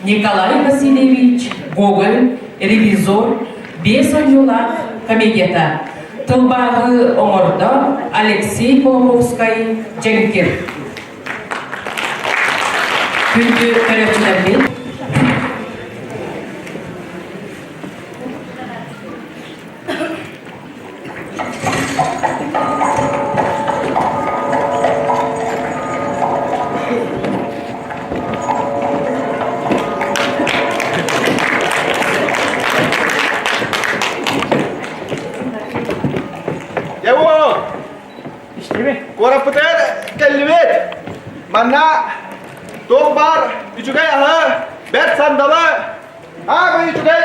Николай Васильевич Гоголь «Ревизор» биэс оонньуулаах комедията. Тылбааһы оҥордо Алексей Кулаковскай Дьэҥкир. Күндү көрөөччүлэрбит, Дьэ Куораппытыгар кэллибит. Манна туох баар үчүгэй аһы, бэрт сандалы, Аабай үчүгэй,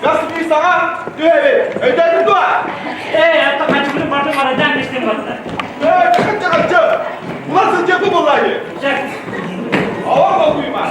гас саҥа түһэбит. Өйдөөтүҥ дуо? Ээ, атта хаччыбын барды марадаан истин барда. Ээ, хаччы хаччы. Улар сылдьыахпыт буоллаа дии. Чэ. Оҕо толкуйма.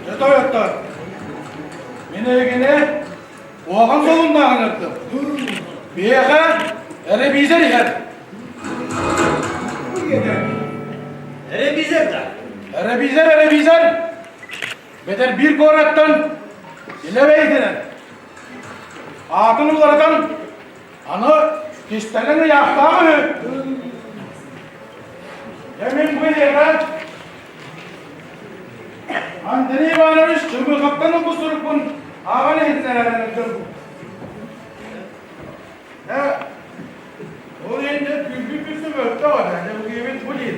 Дьэ тойоттор, мин эһигини куһаҕан солуннааҕын ыҥырдым. Биһиэхэ эрэбиизэр иһэр. Эрэбиизэр да? Эрэбиизэр, эрэбиизэр! Бэтэр биир куораттан илэ бэйэтинэн Аатын уларытан, аны кистэлэҥ ыйаахтаах үһү. Дьэ мин бу эйиэхэ Андрей Иванович Чымыхаттан ылбыт сурукпун ааҕан иһитиннэрэн ыҥырдым. Дьэ, ол иһин дьэ түүрбүт бүссүм өттөх этэ, дьэ бу киһибит бу диир.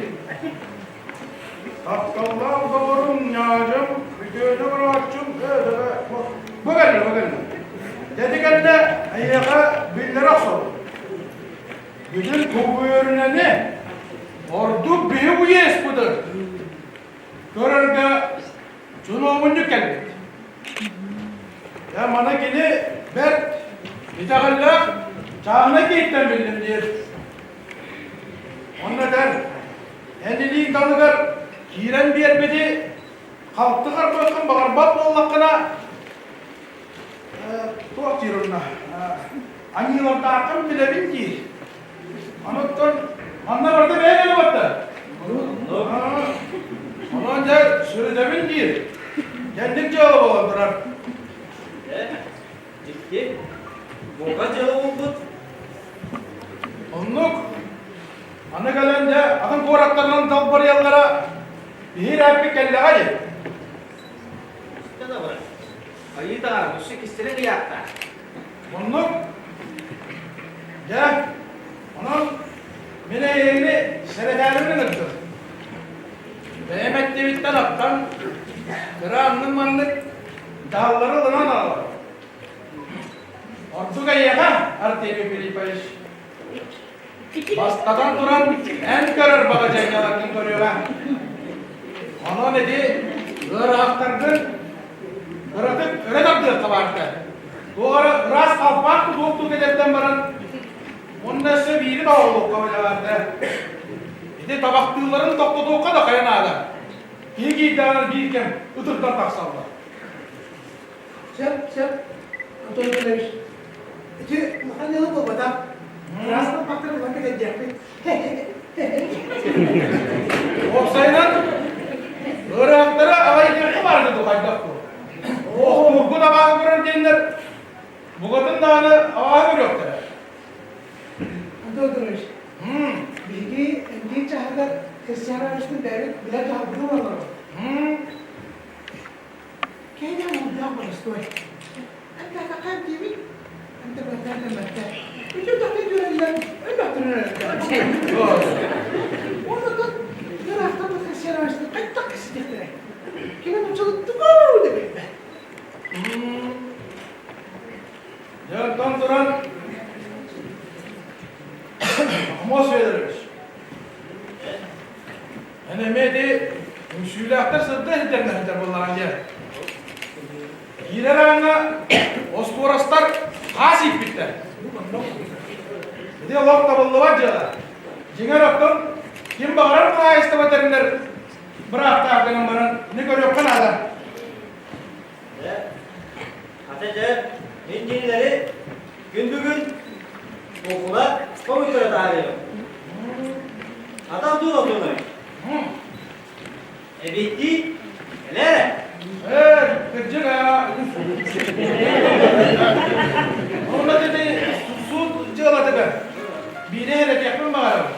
Тапталлаах доҕорум, ньаадьым, үтүөнү оҥорооччум, бу кэллэ, бу кэллэ. Дьэ кэннэ эйиэхэ биллэрэ охсобут. Бүтүн күбүөрүнэни ордук биһи уеспытын көрөргө чунуобунньук кэлбит. Дьэ маны кини бэрт итэҕэллээх чааһынай киһиттэн биллим диир. Онно этэр, Эн илииҥ далыгар киирэн биэрбити халты харбыаххын баҕарбат буоллаххына, туох диир онно, аньыылардааххын билэбин диир. Онуттан манна барыта бэйэҥ элэ барда. Онон дьэ сүрүтэбин диир. Кэнник дьыала буолан турар. Дьикти. Бука дьыала буолбут. Оннук. Аны кэлэн дьэ атын куораттарынан далбарыйаллара биһи ирээппит кэллэҕэ дии. Истэ да барар. Айыы таҥара өссө кистэлэҥ ыйаахтаах. Оннук. Дьэ, онон мин эйигини сэрэтээрибин ыҥырдым. Бэйэм эттибиттэн аттан кыра аннык-маннык дьаһаллары ылынан аҕалар. Ордук эйиэхэ, Артемий Филиппович. Бастатан туран, эн көрөр баҕадьайдаларгын көрүөҕэ. Онон ити ыарахаттаргын кыратык өрө тардыахха баарда. Туох эрэ ыраас хаалбат. туохтуу кэтэрдэн баран, уонна өссө биири да оҕолуохха бадьалаата. Ити табахтыылларын тохтотуохха да хайа наада. Киһи киирдэҕинэ биир кэм ытырдан тахсаллар. Сөп, сөп, Антон Николаевич. Ити улахан дьыала буолбатах. Ыраас балбахтары булан кэтэрдиэхпит. Уопсайынан, ыарахаттары аҕай диэххэ баарга дуу хайдах дуу? Охтуургун абааһы көрөр диэннэр букатын даҕаны абааһы көрүөхтэрэ. Антон Николаевич, биһиги эмтиир чаһыгар Христиан Ивановичтыын бэйэбит билэр дьаһалбытын олорорбут. Киһи уурдаах боростуой. Эмтээтэххэ эмтиибит, эмтэммэттэр эмтэммэттэр. Үчүгэйдик үөрэллэр, өлбөхтөрүн өлөрөллөр. Уонна ыраахтан Христиан хайдах кэпсэтиэхтэрэй? Кини нууччалыы тугу да билбэт. Дьэ, оттон туран Амос Федорович, Эн эмиэ ити үҥсүүлээхтэр сырда иһитэрнэһитэр буоллаҕа дии. Киирэр ааҥҥа остуорастар хаас ииппиттэр. Ити олох табыллыбат дьыала. Дьиҥэр оттон ким баҕарар хаһаайыстыба тэринэр бырааптаах гынан баран ини көрүөххэ наада. Дьэ, хата дьэ, мин кинилэри күн бүгүн куукула хомуйтара таарыйым. Атах дуу отунуй? Эбиттии, кэлээрэ. Ээ, кырдьык аа. Онно ити суут дьыалатыгар биири эрэтиэхпин баҕарабын.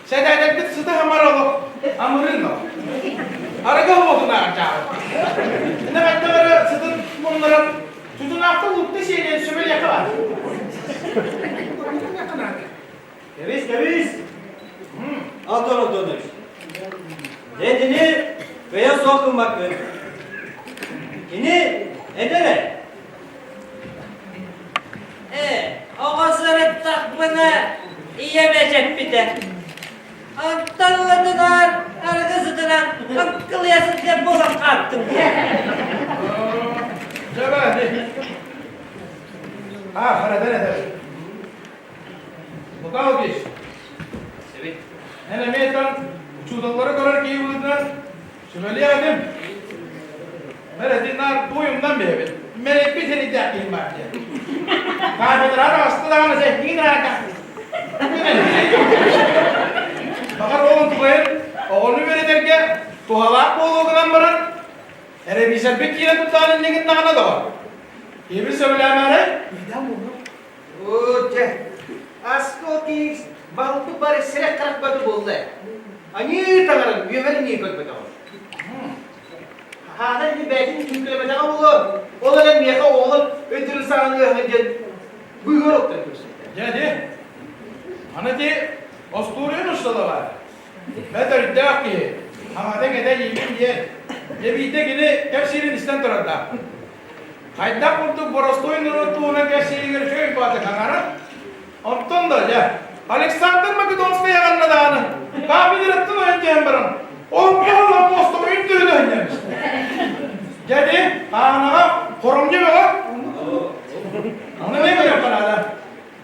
Сэдээдэрбит сыта хамар олох амырыын ол. Арыгы уотунааҕар дьаабы. Ини хайдах эрэ сытын муннаран тутунаахта лутта сиэниэн сөбүлиэххэ баар. Кэбис, кэбис! Антон Антонович, дьэ итини кыайан суох гыммаккын. Кини этэрэ. Ээ, оҕо сырыттахпына ийэм эчэппитэ. Онтон ылатынаар арыгы сытынан кылыйа сылдьар буолан хааттым. Дьэ бээ, А, харадан этэр. Лука Лукич, эн эмиэ там учууталлары көрөр киһи быһыытынан Сүбэлиэх этим. Мэр этин наар туойумнан биһэбит. Мэриппит сэрийдээх киһим баар диэн. Кафедраҕа таҕыста даҕаны сэттиин ыраата. Баҕар ол онтукайын оҕону үөрэтэргэ туһалаах буолуо гынан баран, эрэбиисэрбит киирэн туттаан иннигин даҕаны доҕор. Киһибит сөбүлээмээрэй? Оо, дьэ, Аскол киис балты бары сирэх харахпаты буолла. Аньыы таҥарам үөмэр нии көрбөтөҕүм. Хаана ини бэйэтин түҥкүлэмэтэҕэ буолуо. Ол эрэн миэхэ оҕолор өйдөрүн саҕан ыаһын диэн быыһар оттон көрсүттэр. Дьэ, ди. Аны ти остуоруйан устала бар. Бэт өйдөөх киһи. Хаҥатыҥ этэ иигин диэн. Дьэ биирдэ кини кэпсиирин истэн турардаах. Хайдах курдук боростуой норуот туһунан кэпсииригэр үчүгэй баата хаҥара. Оттон да, дьэ, Александр Македонскай аҕанна даҕаны, кафедраттан ойон түһэн баран, олоппоһун мостовойун төһө өһүннэммит. Дьэ, ди, хааһынаҕа хоромньу бөҕө. Ону эмиэ көрүөххэ наада.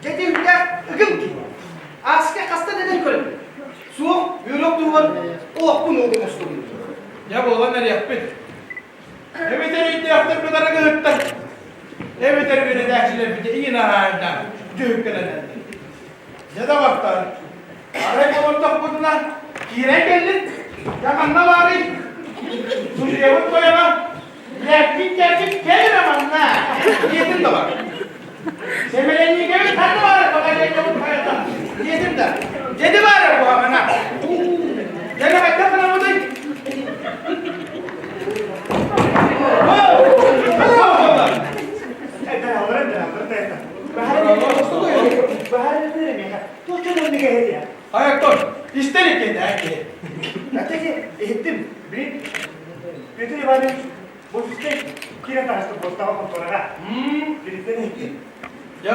Дьэ, ди үрдээх ыгым киһи. Ааска хаста да көрөн. Суох, үөрэх туһугар олохпун уолум оскуолун. Дьэ, буолан эриэхпит. Эбэтэр өйдөөхтөрбүт арыгыһыттар, эбэтэр үөрэтээччилэрбит иин араайдаан дьүһүккэлэнэллэр. Дьэ доҕоттор, арай олордохпутуна киирэн кэллин, дьэ ханна баарый? Судьуйабыт тойоно, лэппит кэлбит кэл эрэ манна, диэтим да бар. Сэмэлэнниигэбит ханна баарый баҕайыаккабыт хайата, диэтим да, дьэди баара куһаҕана. Дьэ хайдах гынабытый? Ayaktor, ister iki de ki. Иһиттим, билин Петр Иванович Бу киирэн таҕыстым постаҕа хонтуораҕа. Билиттэн иһиттим. Дьэ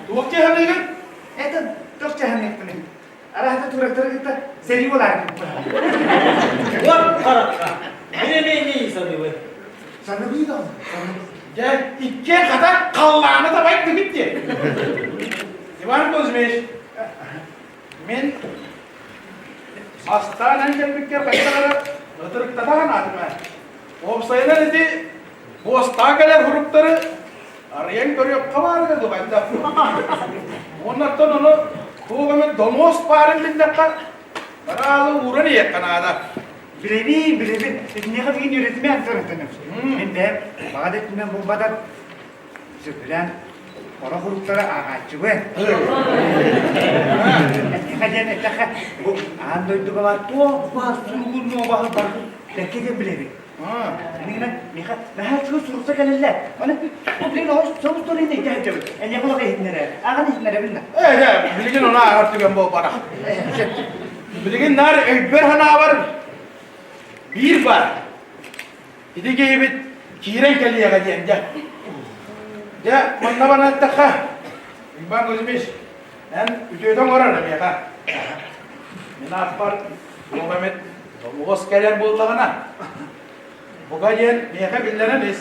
туох чэһэниигин? Это туох чэһэниэхпиний? Араһата турактары кытта сэрии буолаары Уот харахха. Мин эмиэ иннии саныыбын. Саныбыы даҕаны, саныбыы. Дьэ, иккиэн хата халлааны табай түгэн. эбит дии. Иван Кузьмич, мин бастаан эн кэлбиккэр хайдах эрэ ытырыктата санаатым ээ. Уопсайынан ити буостаах кэлэр суруктары арыйан көрүөххэ баар этэ дуу хайдах. Уоннаттан ону туох эмит донуос баарын биллэххэ, бараалы ууран иһиэххэ наада. Билэбин, билэбин. Итиниэхэ билигин үөрэтимэ Антон Антонович. Мин бэйэм баҕа да өттүнэн булбатар сөбүлээн орох уруктары ааҕааччыбын. Этиэхэ диэн эттэххэ, бу аан дойдуга баар туох баар суругун нуобаһы барытын бэркэ диэн билэбин. Иннинэ миэхэ наһаа чугас сурукта кэлэллэр. Аны бу билигин оҕус соҕус туруйун илдьэ сылдьабын. Эйиэхэ олох иһитиннэрэ, ааҕан иһитиннэрэбин да. Ээ, билигин ону ааҕар түгэн буолбатах. Билигин наар өйбөр-санаабар биир баар. Ити киһибит киирэн кэлиэҕэ диэн дьэ. Дьэ, манна баран эттэххэ, Иван Кузьмич, эн үтүөтэ оҥорор эмиэхэ. Мин ааппар туох эмит долуос кэлэр буоллаҕына, бука диэн миэхэ биллэрэн ис.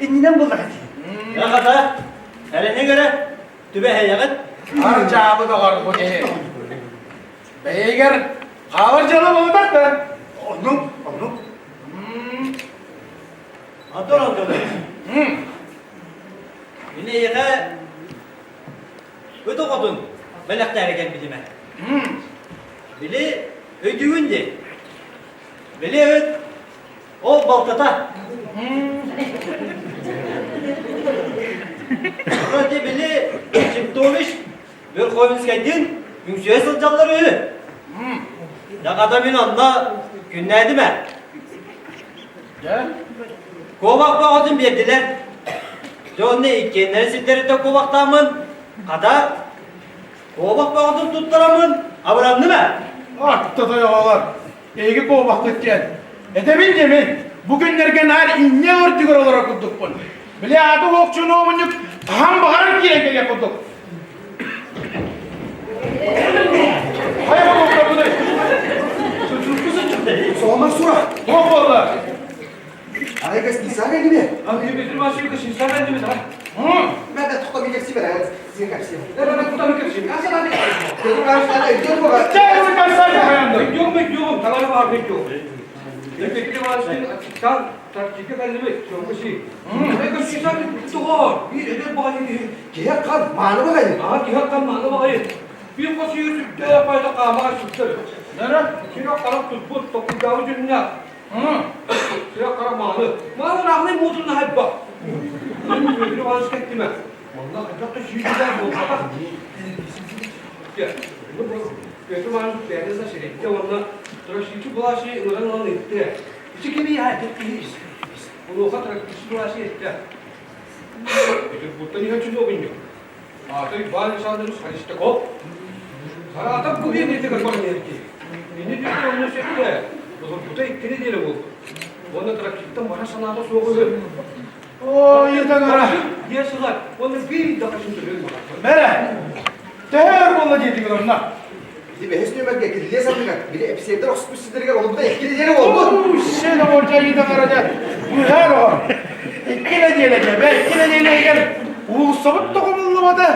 Иннинэн буоллаҕа дии. Аҕата, эрэниҥ эрэ, түбэһэйэҕит. Хар дьаабы доҕор бу киһи. Бэйигэр хаалар дьыала буолбатах да. Оннук, оннук. Антон Антонович, мин эйиэхэ ыт оҕотун бэлэхтээри кэлбитим ээ. Били өйдүүгүн дии. Били ыт Ол балтата. Вроде били Чемтович Верховинскайдыын үҥсүө сылдьаллар үһү. Дьаҕата мин онно күннээтим ээ. Куобах бөҕөтүн биэрдилэр. Дьэ онно иккиэннэрин сирдэриттэн куобахтааммын, хата, куобах бөҕөтүн туттараммын абыранным ээ. Атта тойоҕолор, Эһиги куобаххыт диэн. Этэбин дьэ бу күннэргэ наар инньэ үрдүгэр олорор курдукпун. Били ааты уох чунуобунньук хаһан баҕарар киирэн кэлиэх курдук. Хайа буолуохтарбыный? Соһумар сура. Туох буолла? Арай гостиницаҕа кэллиме? М? Мен де тоқта билепси бер, сен кәпсем. Онно хайдах да сүүрдүлэр буолбатах. Петр Иванович пятница сирэйдэ уонна тракторчик былаасы ыҥыран ылан ыытты. Ити кими яа эт киһи Онуоха тракторчик былаасы эттэ. Петербургтан иһэн чиновник. Аата Иван Александрович Холостяков. Саратов губерниятыгар баран иһэр киһи. Ини диэки онно сөптө. Олорбута икки нэдиэлэ буолбут. Уонна тракторчиктан бара санаата суох үһү. Ой, таҥара! Диэн сылар, уонна биир да хачын төлөөн баҕар. Мэрэ, төһө өр буолла диэтигин онно? Ити бэһис нүөмэргэ кирилиэс анныгар, били эписиэрдэр охсуспут сирдэригэр олорбута икки нэдиэлэ буолбут. Сен оҕордьо таҥара дьэ, быһаар оҕо. Икки нэдиэлэ дьэ, бэ икки нэдиэлэ иһигэр уулуссабыт тоҕумуллубата,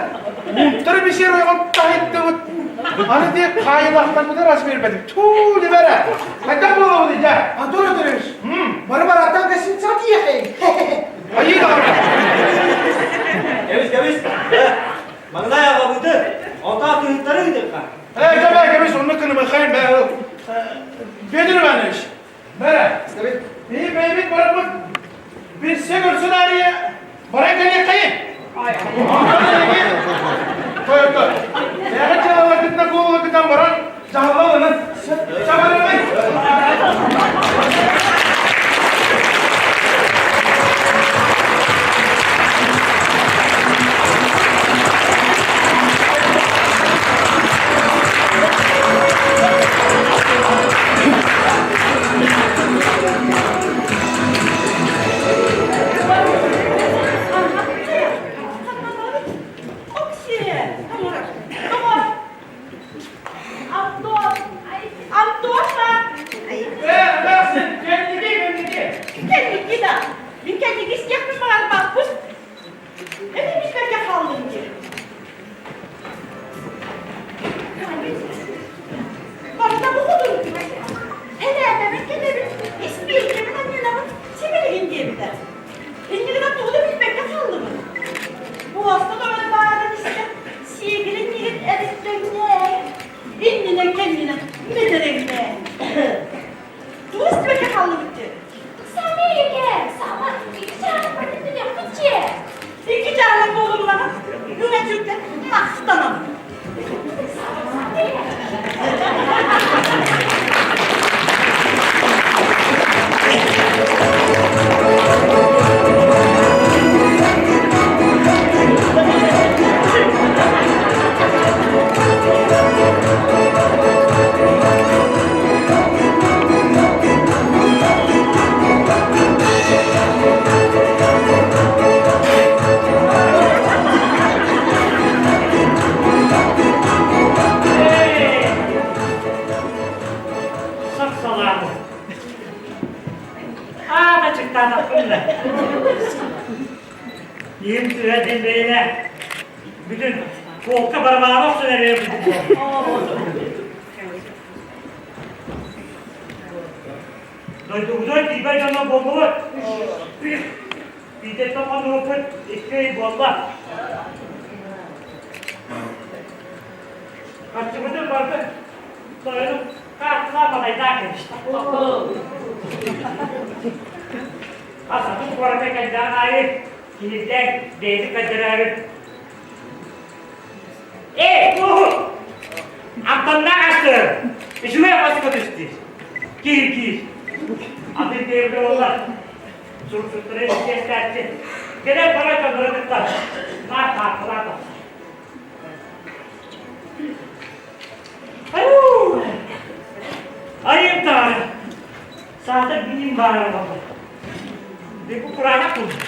уунтар эписиэр ойоҕун таһыттыбыт. Аны ти хаайылаахтарбытын ас биэрбэтим. Туу, дебэрэ. Хайдах буолабыт дьэ? Антон Анатольевич, бары барааттан гостиницаҕа тиийэххин. Айыы даҕаны. Кэбис, кэбис. Маҥнай аҕабыты, онтон атыыһыттары ыытыахха. Ээ, кэбэ, кэбис, онно кынымыхайым, бээ. Федор Иванович, бэрэ. Биһи бэйэбит бараммыт билсэ көрсө таарыйа баран кэлиэххэйин. Тойоттор, бэйэҕит дьыалаларгытынан куолуларгытынан баран дьаһалла ылынан сабарымай. Иһим түһэ диэн бэйэлээх бүтүн полка барабаана охсон эрэр Дойдубутугар тиийбэт дьоно буоллубут. Питертэн хонугуппут икки ый буолла. Харчыбытын барытын тойонум каарталаан батайдаан кэбистэ. Хас атын куоракка кэллэҕин аайы киһирдээн бэйэтин көрдөрөөрү Эй, туоһу! Амтаннаах астыыр! Үчүгэй хоско түстүр. Киир, киир. Атын тиэргэ буолла. Суруксуттары истиэстээччи. Кэлэр бара дьоннору кытта наар хаартылаан тахсар. Аю! Айым таары! Саатар биим баара буолла. Бу кураанах курдук.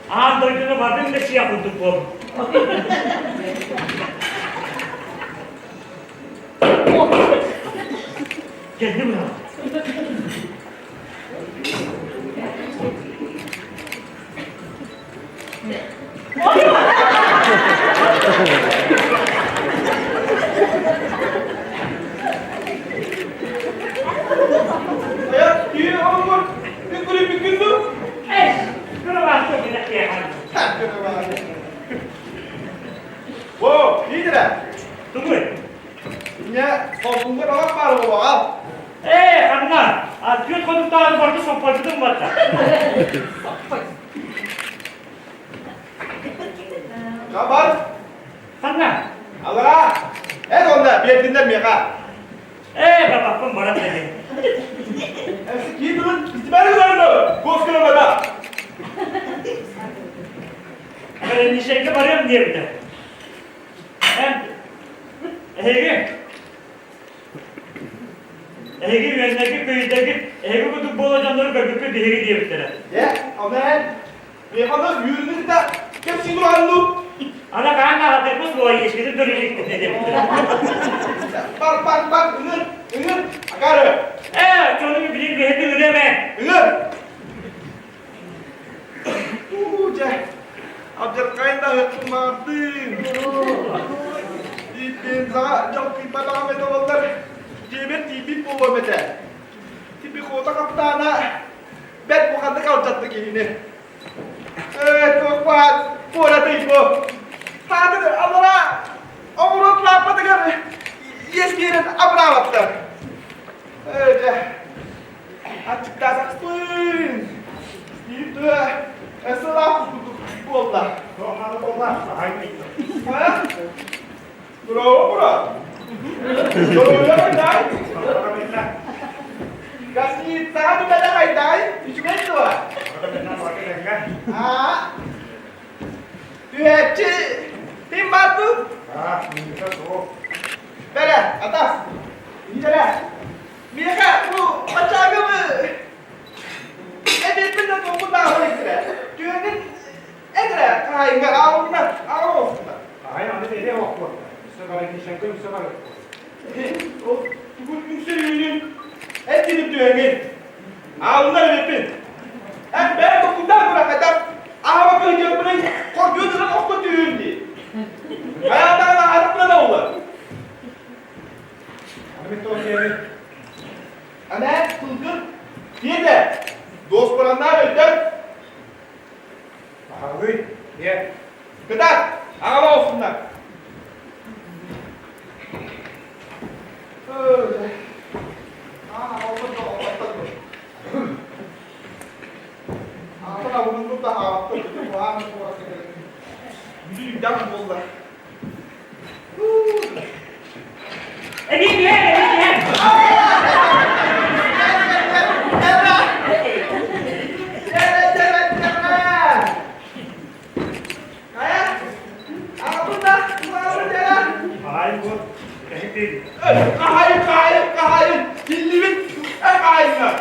Аан дойдуну бардым да сиэх курдук буоллум. Кэллим ыал. О, видели? Тугуй? Мне холкуҥҥа табах баар буолуоҕа. Ээ, ханна? Түөрт хонуктааҕы барыта соппойбутум барда. Хабар. Ханна? Алара. Эн онно биэрдиннэр миэхэ. Ээ, баппын баран дэтин. Эси киирдибин, итимэри гынарны, госкырымада. Бэрэннишэйгэ барыам диэбитэ. Эн, эһиги, эһиги үөннэргит, көйүдэргит, эһиги курдук буола дьоннору көрбүппүт биһиги диэбиттэрэ. Дьэ, ону эн, миэхэ ону үүрүнүн да кэпсии туһанну. Ана хаан аҕатырбыт буола иэскитин көрүлүктэ диэбиттэрэ. Бар, бар, бар, ыҥыр, ыҥыр, акары. Ээ, чону билин биһиги ыҥырыам ээ. Ыҥыр. Уу, дьэ, алдьархайын да ыһыктымаҕырдыын. Тиийбинсаҕа дьалкыйбатаҕым этэ буоллар, дьиэбэр тиийбит буолуом этэ. Пехота хапытаана бэрт улаханнык алдьатта киһини. Ээ, туох баар, куоратый бу. Хаатын аллараа оҕуруот лааппатыгар иэс биэрэн абыраабаттар. Ээ, дьэ, Аччыктаатахпын. Биир сылаах курдук буолла. А? Браво, брат! Здоровья хайдай! Гостиницаҕа түбэтэ хайдай? Үчүгэй дуо? А? Түһээччи ким бар дуу? Бэрэ, атас. Иитэрэ. Миэхэ бу бачаагымы эбиэппин да туохпун иттэрэ. Түөнүн эдэрэ хаайыҥҥа аалына аалына. Хаайын аны эдэ охпут. Үсэ бары кишенко үсэ бары. Ол тугун үксэ үүнүн эттинин түөҥҥин. Аалына эбиппин. Эн бэйэ токуйдаан туран аһаба кыһыйыахпынай хордуйан охто түүн дии. Хайаатаҕына аһарыппына олар. Ана сылгы диэтэ. Дуоспураннаах өйдөр. Аһалый, ийэ. Кытаат, аҕала олсуннар. Буолла. Эбии түһэр, эбии түһэр. Хаһайын, хаһайын, хаһайын, киллибит хаһайыннар.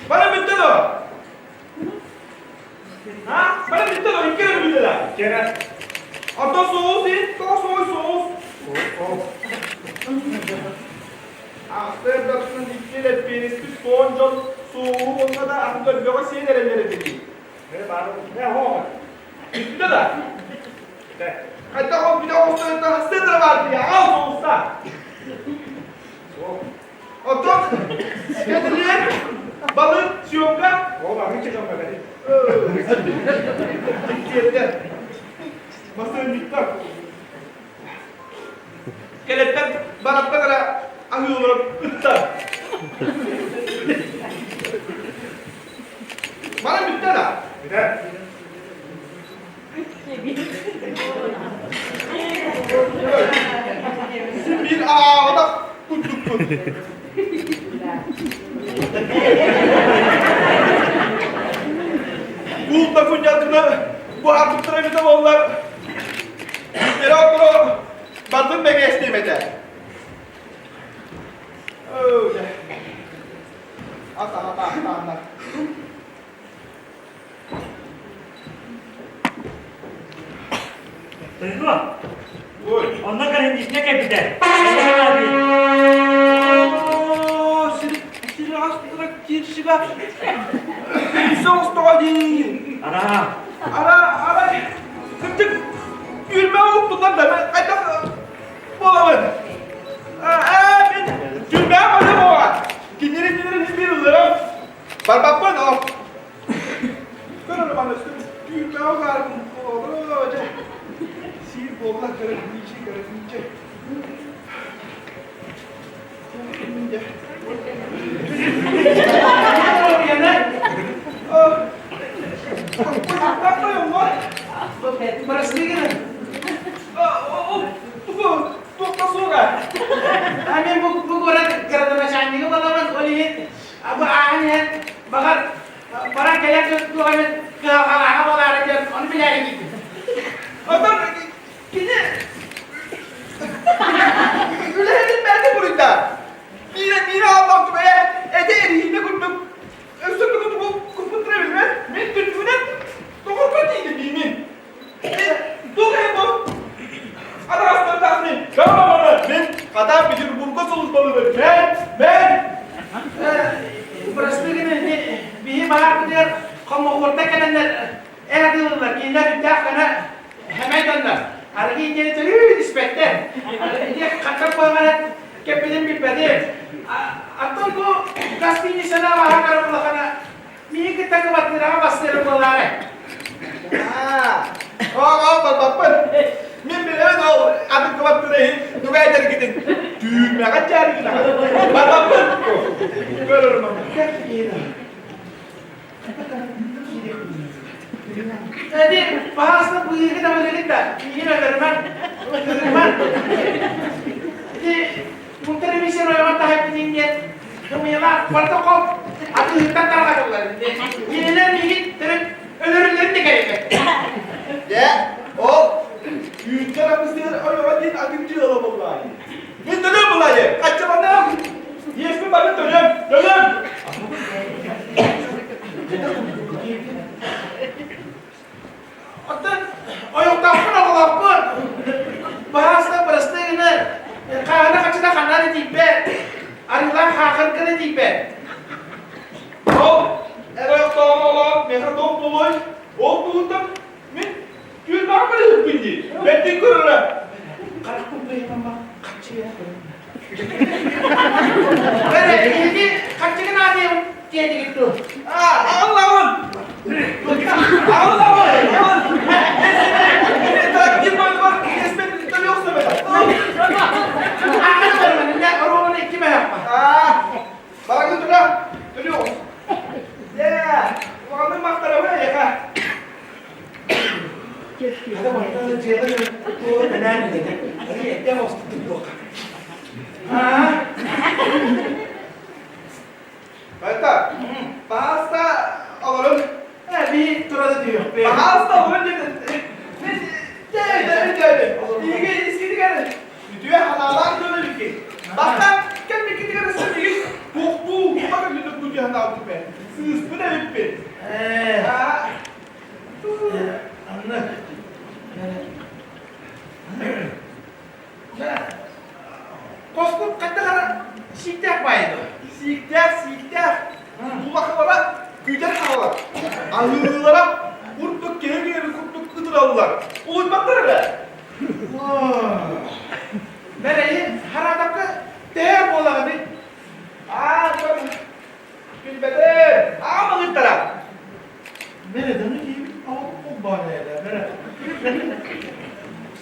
Бары бүттэ дуо? А? Бары бүттэ дуо? Икки эрэ бүттэ да? Кэрэ. Онтон соус ин, тоҕо соус соус? Ахтар дапсын икки эрэ пиэниспит суон дьон суоҕу уонна да атын өлбөҕө сиэн эрэллэр этэ дии. Бүттэ да? Хайдах ол бүтэ оҕустарыттан хастыатара баар дии, аҕал соҕуста. Оттон кэтилиэн балык съемка. Ол арыычча дьоҥҥо бэрит. Дьиктиэрдэр. Масыанньыктар. Кэлэттэн бараттан эрэ аһыы олорон ыттар. Баран бүттэ да? Бүтэр. Син биир ааҕатах курдукпут. Кул да кунньалкыны буһарбыттара эбитэ буоллар, Эрэ оҕолоро бардым бэгээстиэм этэ. Оо, дьэ. Ас аҕата ахтааннар. Тыгын, Ой. онно гранична кэлбитэ. Оо, сир сир астыра киршига. Кирсе остоға дии. Ара, Ара, ара, кырдьык, Түрмэ уһуктуннар да, мен хайдах буолабын? Ээ, мин түрмэҕэ барыам уоҕа. Кинилэри кинилэри син биир ылларам. Барбаппын, ол. Көр эрэ манна түрмэҕэ угаарбын. Олороо, дьэ. Сиир буолла, кэрэтиичи, кэрэтиичи. Дьэ. Мен бу бу куорат градоначальнига балабын, ол иһин бу ааһан иһэн баҕар баран кэлэр туох эмит кыһалҕалааҕа буолаары диэн ону билээри киирдим. Оттон кини үлэһитин бэркэ буруйда. Биирэ биирэ аллах түбэйэ этэ эриһиинэ курдук Өссө тугу тугу куппуттара билбэт, мин түннүгүнэн тоҕорго тиийдим диимин. Туох иһин бу? Адаҕастардаах мин. Кама мин хата Петербурга сулууспалыыбын. Мен, мен! Бырастыы гына биһи баһаарбытыгар хомоҕуорда кэлэннэр эр атыылыыллар, кинилэр үрдээх гына хэмэй доннор. Арыгы итиэнэ төрүү түспэттэр. Ити хаттар буолан Кэппитин билбэтим. Оттон бу гостиницаны алаһа көрөр улахана миигин кытта кыбартыыраҕа бастыырым буолаарай? Оо, барбаппын. Мин билэбин ол атын кыбартыыра иһин тугу этэргитин. Түүрмэҕэ дьаарыгын Барбаппын. Көрөрүм. Эти баһаасына быыһыгы табылыгын да, миигин өлөрүмэн, өлөрүмэн. Ити мунтар эмисер ойоҕон таһайбытын диэн кымыйалаах барыта хоп атыыһыттан тарҕатыллар. Кинилэр миигин төрүт өлөрүллэрин да кэриэтэ. Дьэ, ол үүттэн апыстыыр ойоҕо диэн атын дьыала буоллаайы. Мин төлөм булайы, хаччаланыам. Иэспин бары төлөм, төлөм. Оттон ойохтоохпун оҕолоохпун. Баһаасына бырастыы гына хаана хачыта ханна да тиийбэт. Арыылаах хаахырга да тиийбэт. Ол эр ойохтооҕун оҕолоох миэхэ туох буолуой? Ол туһуттан мин түүл баҕа барыһыппын дии. Бэртин көрөрө. Харахпын быйамама хаччыйа Бэрэ, эһиги хаччыгын аатыйым диэтигит дуу? Аа, аллаҕын! Аллаҕын! Аахын барымын, оруобуна икки мөһөхпө. Барагы тура, төлүөх. Ээ, улаханнык махтанабын эйиэхэ. Это, паста олорун. Би турада түһүөхпүт. Паста олорун диэн. Дэ, дэ, дэ. Иһиги искитигэр үтүө ханаалаах дьон эбикки. Бастаан кэлбиккитигэр өссө мигин туохтуу кута кэлбит кутуйанаабыт бэ. Сыыспыт эбиппин. Ээ. Анна. Хоспут хайдах ара сииктээх баайы дуо? Сииктээх, сииктээх. Улахан. буолар. Аһыылара курдук киһи киһи курдук ытыраллар. Улуйбаттар эрэ. Бэрэйин хараатакка төһө буолаҕыный? Аа, билбэтим. Аҕам ыҥыттара. Мереданы киибит аҕам холбоон эйэлэ бэрэ.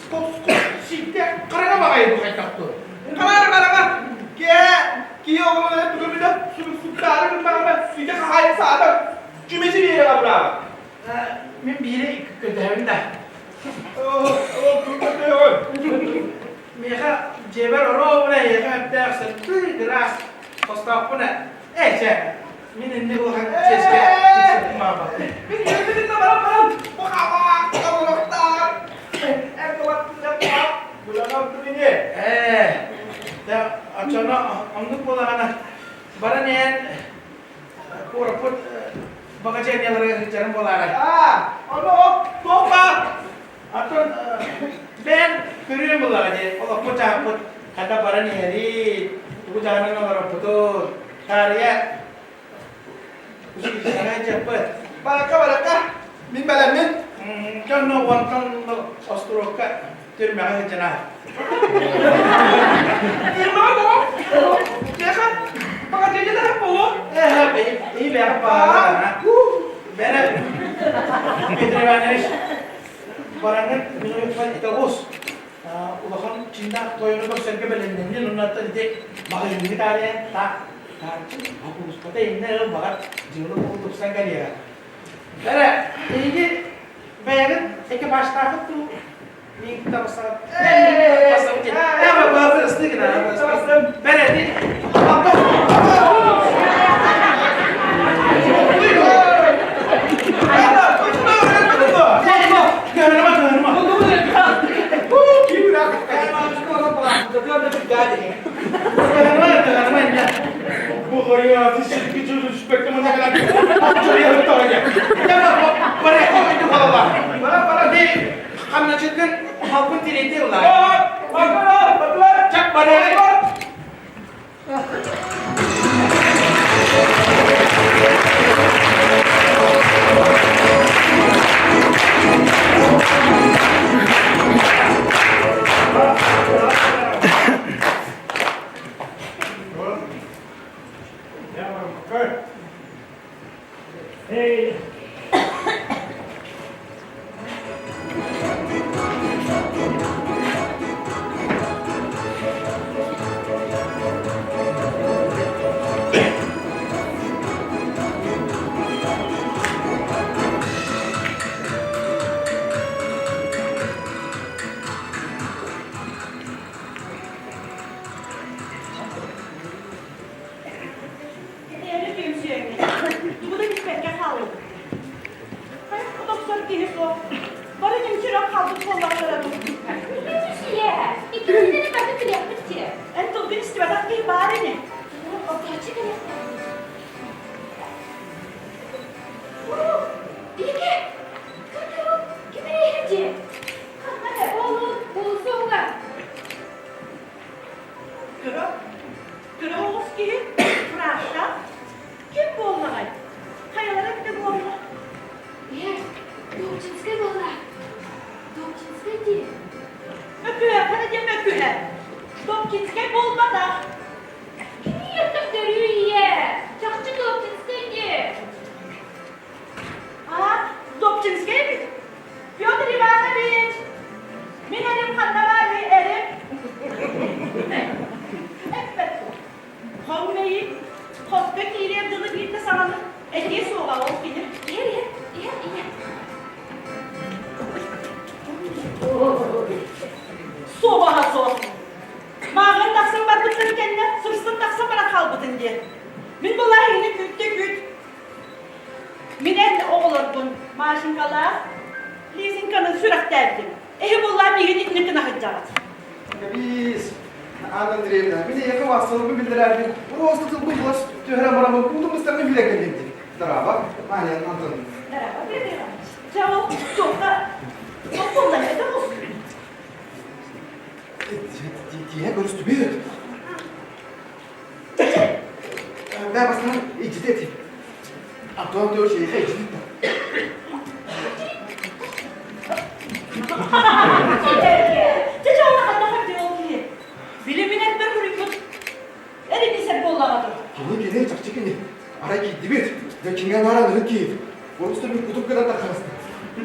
Скоп, скоп, сиикте хараҥа баҕайы бу хайдахтур. Хараҥа хараҥа. Киэ, киһи оҕолоро бүгүмүнэ субуктаары гыннаҕына сүүтэ хаһаайын саатар. Чүмэчи биэрэ абыраабат. Мин биири көрдөһөбүн да. Миэхэ дьиэбэр оруобуна эйиэхэ өттөөх сырдыы ыраас хостоохпун ээ чэ мин инник улахан чиэскэ тиксэрбин баҕарбаппын. Мин үөрбүтүн да баран баран бу хаалаах олохтоох эр буланам ини. Ээ, дэ оччоно оннук буолаҕына баран иһэн куораппыт баҕадьыанньаларыгар сылдьарым буолаарай? Аа, ону туох баар? Оттон бэйэм көрүөм буоллаҕа дии, олохпут дьаһаппыт хата баран иһэрий, тугу дьаһанан олороппутун, таарыйа училищеҕа дьаппыт. Баракка, баракка, мин бэлэммин. Дьонно уонтан остуруокка түрмэҕэ сылдьан аа. Түрмэҕэ тоҕо? Миэхэ баҕадьыанньа да буолуо. Ээ, и бэҕэ баара. Бэрэ Петр Иванович бараҥҥын минуютпар итоҕус улахан чиннаах тойону көрсөргө бэлэмнэннин оннуттан ити маҕаһыыҥҥы таарыйан таах таарчы хокууспата иннэ ыл баҕар дьыала буол тупсан кэлиэҕэ. Бэрэ эһиги бэйэҕит экипажтаахыт дуу миигин табысаҕыт Бэрэ Хамначытын халбын тириэти ылаа. Чап барыай. Hey. Этээри түмсүөҥҥэ тугу да билбэккэ хааллыбыт. Хайа тохсор киһи суох. Бары ньимчирэх хаалбыт буоллахтара дуу. Түмсүйэ, иккитинэн бары билиэхпит дии. Эн тылгын истибэтэх киһи баар ини. Ортооччу кэлиэхтээх. Биһиги кыргырым ким эрэ дии. Ханна эрэ ол уулусса уга. Кыра Кыра оҕус киһи фрашка ким буоллаҕай? Хайалара эбитэ буолла? Ийэ, Добчинскай буолла. Добчинскай дии. Мөкүөхэ диэн мөкүһэ. Добчинскай буолбатах. Кини ертөхтөрүү ийэ. Чахчы Добчинскай дии. А, Добчинскай эбит. Петр Иванович! Мин эрим ханна баарый, эрим? Эппэт. Хоҥ мэйик, хоско киириэр дылы биирдэ саҥаны этиэ суоҕа ол кини. Иһэр, иһэр, иһэр, иһэр. Суобаһа суох. Мааҕын тахсан барбыттарын кэннэ сырсан тахсан баран хаалбытын диэн. Мин былааһыҥны күүттэ күүт. Мин эн оҕолорбун Машенькалаах Лизеньканы сүрэхтээбитим. Эһи буоллаа миигин итинник гына сылдьаҕыт. Кэбиис, Анна Андреевна, мин эйиэхэ вассалбын биллэрээрбин, просто тылбын булас түһэрэн бараммын уутун быстарга билэ кэллим дии. Дорообо, Маня Антоновна. Дорообо, Петр Иванович. Дьэ ол туохха туох буолла это мус? Тииһэ көрүстүбүт. Бээ бастаан илдьитэ этим. Антон Антонович эйиэхэ иччитин Чэ, чэ, онно ханна хардыы ол киһи? Били мин эрбэр суруйбут эридисэр буоллаҕа дуо? Кини кини, чахчы кини. Арай киирдибит. Дьэ, киҥэ наара ынырык киһи. Урут мин кутук гына таххаста.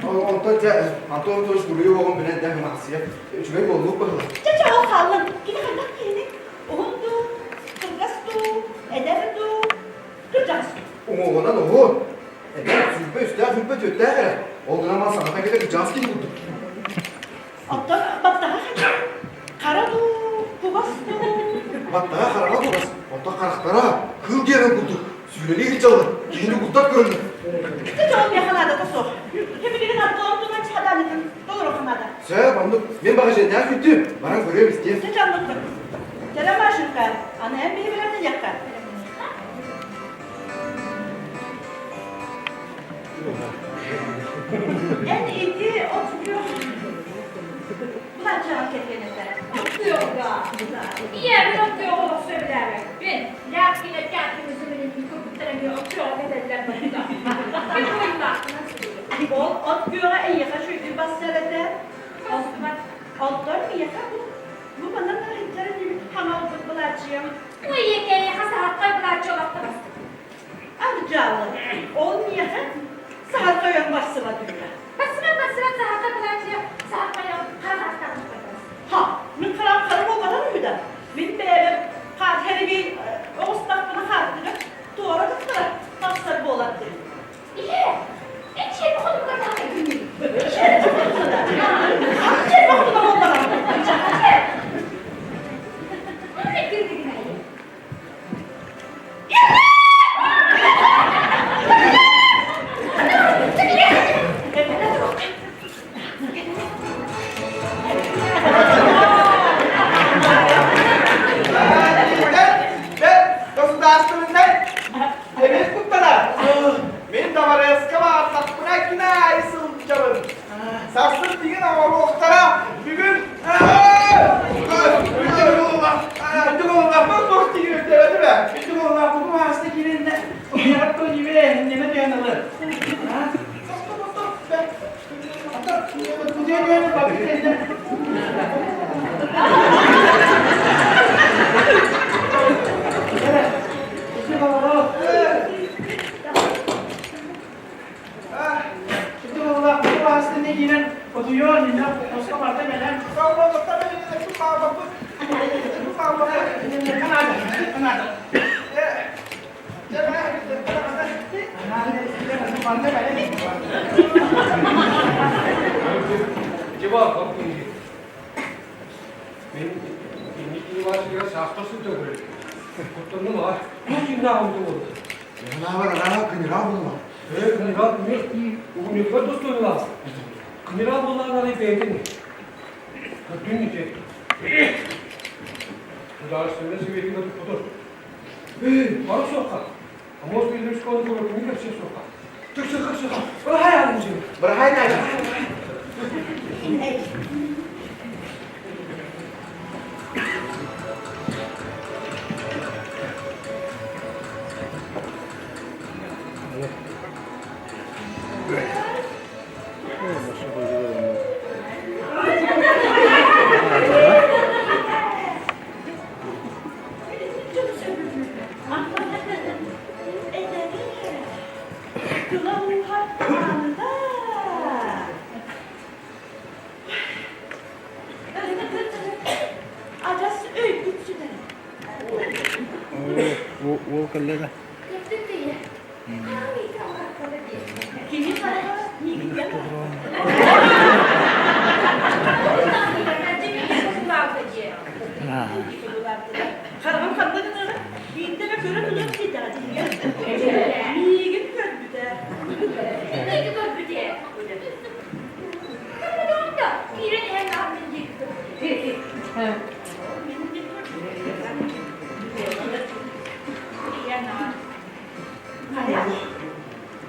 Онтон дьэ, Антон Антонович буруйу оҕом билэн дэ махсыйа. Үчүгэй буоллук быһыла. Чэ, чэ, ол хааллын. Кини хайдах киһини? Уһун дуу, кылгас дуу, эдэр дуу, кырдьаҕас дуу? Уҥуоҕунан уһун. Эдэр, сүүрбэ үстээх, сүүрбэ түөртээх эрэ. Ол гынан мас саҥата кэлэ кырдьаҕас киһи курдук. Оттон баттаҕа хайдах? Хара дуу, кугас дуу? Баттаҕа хараҕа кугас, оттон харахтара кыыл диэҕин курдук сүүрэлии сылдьаллар, киһини куттат көрүнэр. Ити дьон миэхэ наадата суох. Ким билигин Антон Тумач хадаанытын толоруохха наада. Сөп, оннук. Мин баҕа дьиэннээх күттүм. Баран көрүөм истиэм. Чэ, оннуктук. Кэрэ Машенька, аны эн биһи билэрдиниэххэ. Эн ити от күөх былааччаҕа кэргэн этэ. От күөҕү Ийэбин от күөҕү олох сөбүлээбэппин. Ляпкина кээппин курбуттар эмиэ от күөҕү кэтэллэр барыта. Ким буйулаахпынан сылдьар. Ол от күөҕэ эйиэхэ үчүгэйдик барсар этэ. Оттон миэхэ бу бу манан арыйдар инибит хаҥалбыт былааччыйам. Ой, эйиэхэ саһархай былааччы олохто барсыбыт. Ардьаалы, ол миэхэ саһархайан барсыбат үһү. Барсыбат, барсыбат, саһархай былааччыйа саһархайан хара харахтаах Ха, мин харам хара буолбатах үһү да. Мин бэйэбэр хаат хэригий оҕустахпына хааттыгар туора туттара тахсар буолар диэн. Ийэ, эн чиэпи хотугар даҕаны күннүү. Чиэпи хотугар буолбатах. Манна кирдигин айы. Государственнай Эбит куттана. Мин дабарыаска баартахпына күн аайы сылдьабын. Сарсын тигин оҥоруохтара. Бүгүн Мен инники Ивановичка саахтар сылдьан көрөбүн. Куттанным аҕай. Туох дьиҥнээх онто буолла? Санаабар арааһа генерал буолла. Ээ, генерал кини угунньукка достойнулаах. Генерал буоллаҕына арай бэйэтин көрдүн ити. Судаарыстыбаннай сэбиэтин туппутун. Ээ, бары суохха. Амос Петрович кону көрөкүнү кэпсиэ суохха. Түксү кырсыха. Бырахай аҕын Бырахай Надя. Тыла ууһа маныта. Адьас өйбүт сүтэрэ. Уол кэллэ да? Кини хараҕа миигиттэн Хараҕым ханна гыныаҕа? Биирдэ эмэ көрөн ылыах диэтэҕэ дии. Миигин көрбүтэ. Миигин көрбүтэ. Киирэн иһэн мин диэки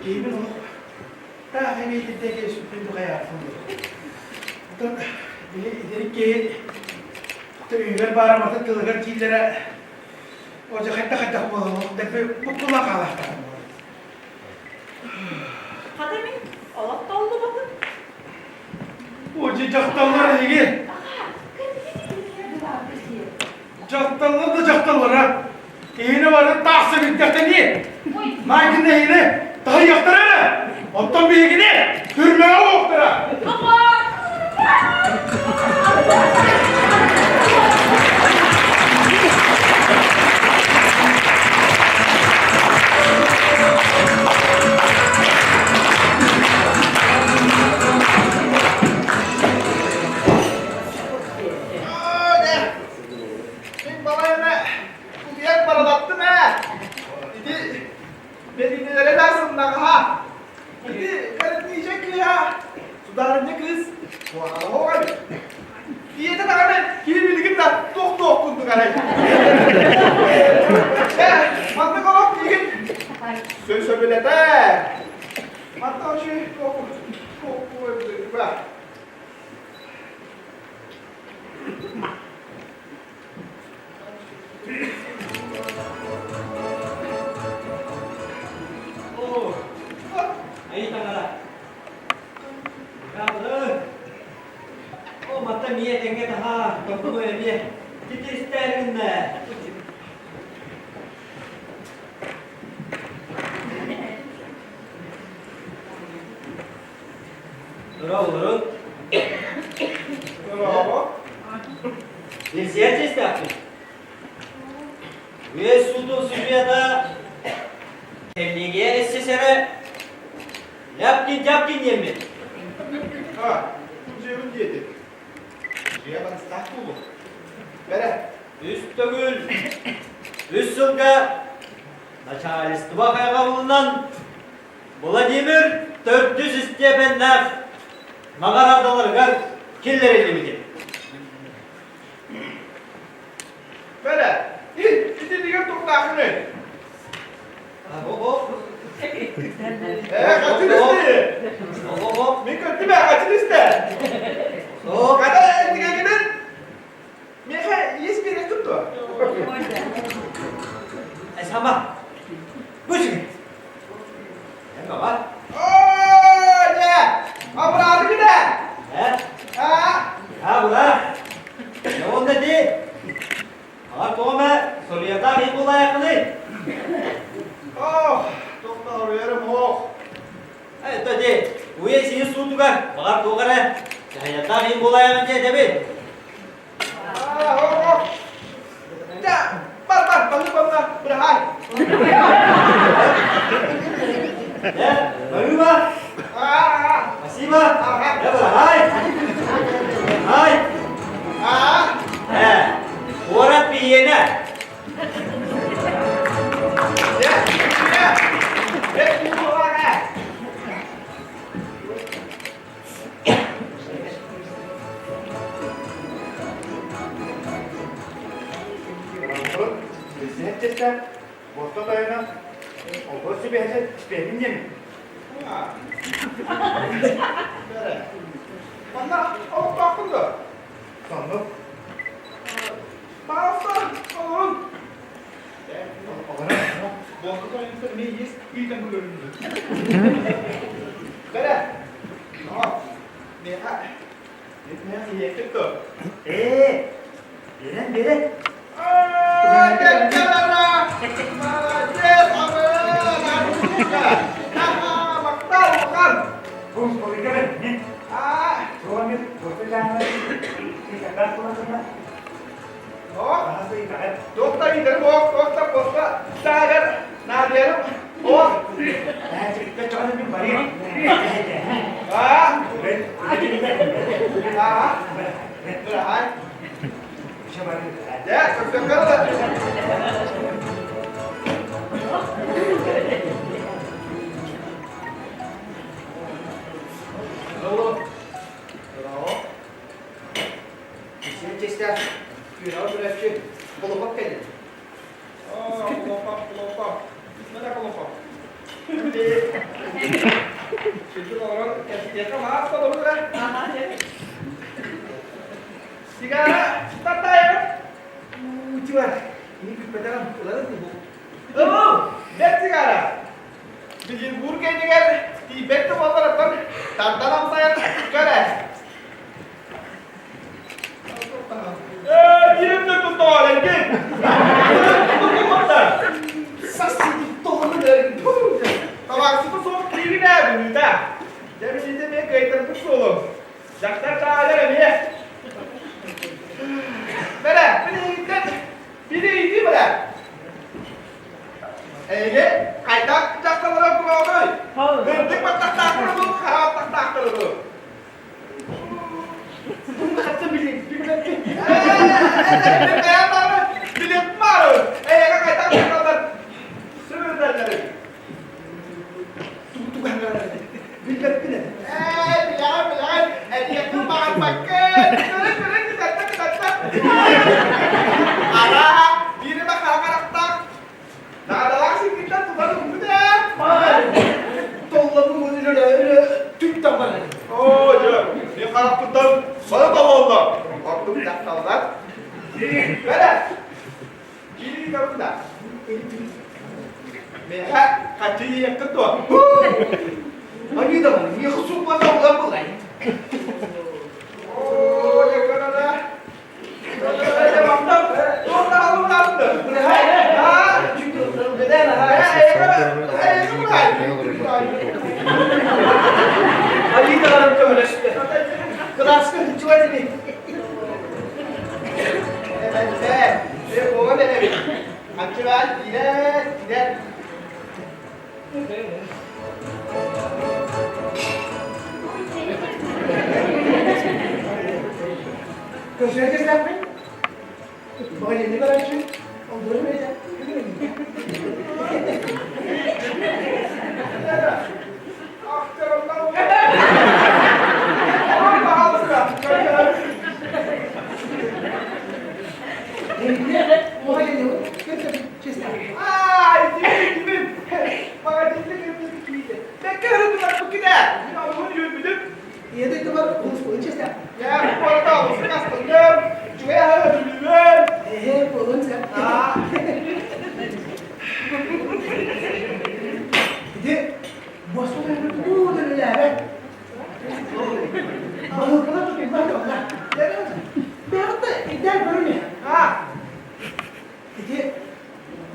Киһибин олох таах эмиэ сүппүн хайаатын Оттон били итирик киһи өйүгэр баара матын тылыгар дииллэрэ о дьэ хайдах хайдах буолан дэлби буккуллан хаалаахтаах. Олох толлубатын. О, дьахталлар эһиги. Дьахталлар да дьахталлара. Киһини бары тахса бүттэхтэнии. Маайгын эһини таһыйыахтара эрэ. Оттон биһигини түрмэҕэ уохтара. Мин балай эмэ утуйан баралаттым ээ. Ити бэдинэлэрэ да сымнаҕаһа. Ити кэрэтиичэ кыыһа судаарынньа кыыс куһаҕана эбит. Ийэтэ даҕаны киһи билигин да туох-туох курдук арай. Ээ, маннык олох киһигин сөбүлэтэр. Манна үчүгэй туох туох Оо, айыы таҥара. Быраабылы. Оо, матта миэ тэҥҥэ таһаа, тохтуу эмиэ. Титистэриннэ. Дорооболорун. Дорообо. Билсиэн чэстээхпин. Үөс суутун судьуйата кэллиэгийэ эссесэрэ Ляпкин-Дяпкин диэммин. А, дьиэбин диэтик. Дьиэ барыстаах буолуо. Бэрэ. Үс төгүл үс сылга начальство хайҕабылынан Владимир төрдүс истиэпэннээх наҕараадаларыгар киллэриллибитэ. Бэрэ, итинигэр туохтаахыный? Ээ, хаччын истэ. Мин көрдүм ээ, хаччын истэ. Хата этигэгинин миэхэ иэс биэриэххит дуо? Сама, Бу Эн баҕар. Оо, дьэ, абыраатыгыт ээ? Э? Аа? Аа, була. Дьэ уонна ди. Аҕар тоҕо эмэ соруйардаах иһин буолаайаххыный? Ох, туох да соруйарым ох. Э, это ди, уйа сиһин суутугар, баҕар туох эрэ дьаһайардаах иһин буолаайаҕын диэ этэбин. Бар бар балык онно быраһаай. Э, Марыба! Спасибо! Э, быраһаай! Ай! Э, куорат биһиэнэ! Билсиһэр чэстэ, буоста тойоно, олбор сүбэһэтэ испэһин диэн. Манна олохтоохпун дуо? Соннук. Баалса, олорун. Буоста тойонуттан эмиэ иэс ыйтан көрөрүм дуу. Бэрэ, Миэхэ, миэхэ иһиэххит дуо? Ээ, биэрэн биэрэн. Молодец, Махтал, махтал. Бу столика бэр, Суомит, Доктор иитэрим ох, доктор поста таагар наадыйарым ох. Аа? Аа? Быраһаай. Дьэ, көрсөххө да. Браво. Син честях күнәү күрәччү Колопок кэллин. Колопок, колопок. Мына колопок. Сүрдүк олорон кэпсэтиэххэ маас толору Сигара тартайым. Уучуар, мин күппэтэҕим, ыларын бу. Ылу, бэрт сигара. Петербург кэннигэр тиийбэт да буоллар. Онтон тардан амсайан көр ээ. Ээ, биирим да туттаҕар эргин. Туттубаттар. Табаахсыта суох киирин ээ бүлүүтэ. Дьэ билиитэ эмиэ кыайтарбыт суолум. Дьахтар таайар эмиэ. Бэрэ, билиһиттэн билиһии бэрэ. Эйиги хайдах дьахталлара куроҕуй? Үрдүк баттахтаахтары дуу, хара баттахтаахтары дуу? Билет баар. Эйигэ хайдах дьахталлар сүрүрдэллэрий? Билбэппин ээ. Ээ, билэҕин, билэҕин, эдиэххин баҕарбаккын. Көрүн, көрүн, кытатта, кытатта. Арааһа, биир эмэ хара харахтаах, наадалаах сиргиттэн тутан ылбыт ээ. Толлобун үлэ түк табар. Оо, дьэ, мин харахпыттан сана толлоллор. Ордук дьахталлар. Бэрэ, киирии да. Миэхэ хаччы иэххит дуо? Они даҕаны миэхэ суппата улар булай. Оо, дьэ көрөрө. Дьэ махтал. Туох даҕаны улаатты. Али даҕаны көмөлөстө. Кылааска сылдьыбат ини. Эбэнсэ, буолан эрэбит. Хаччыбаан киирэр, киирэр. Көсүөтүстэхпин? Баҕайыны бараччы, олдуру бэйдэ. Ити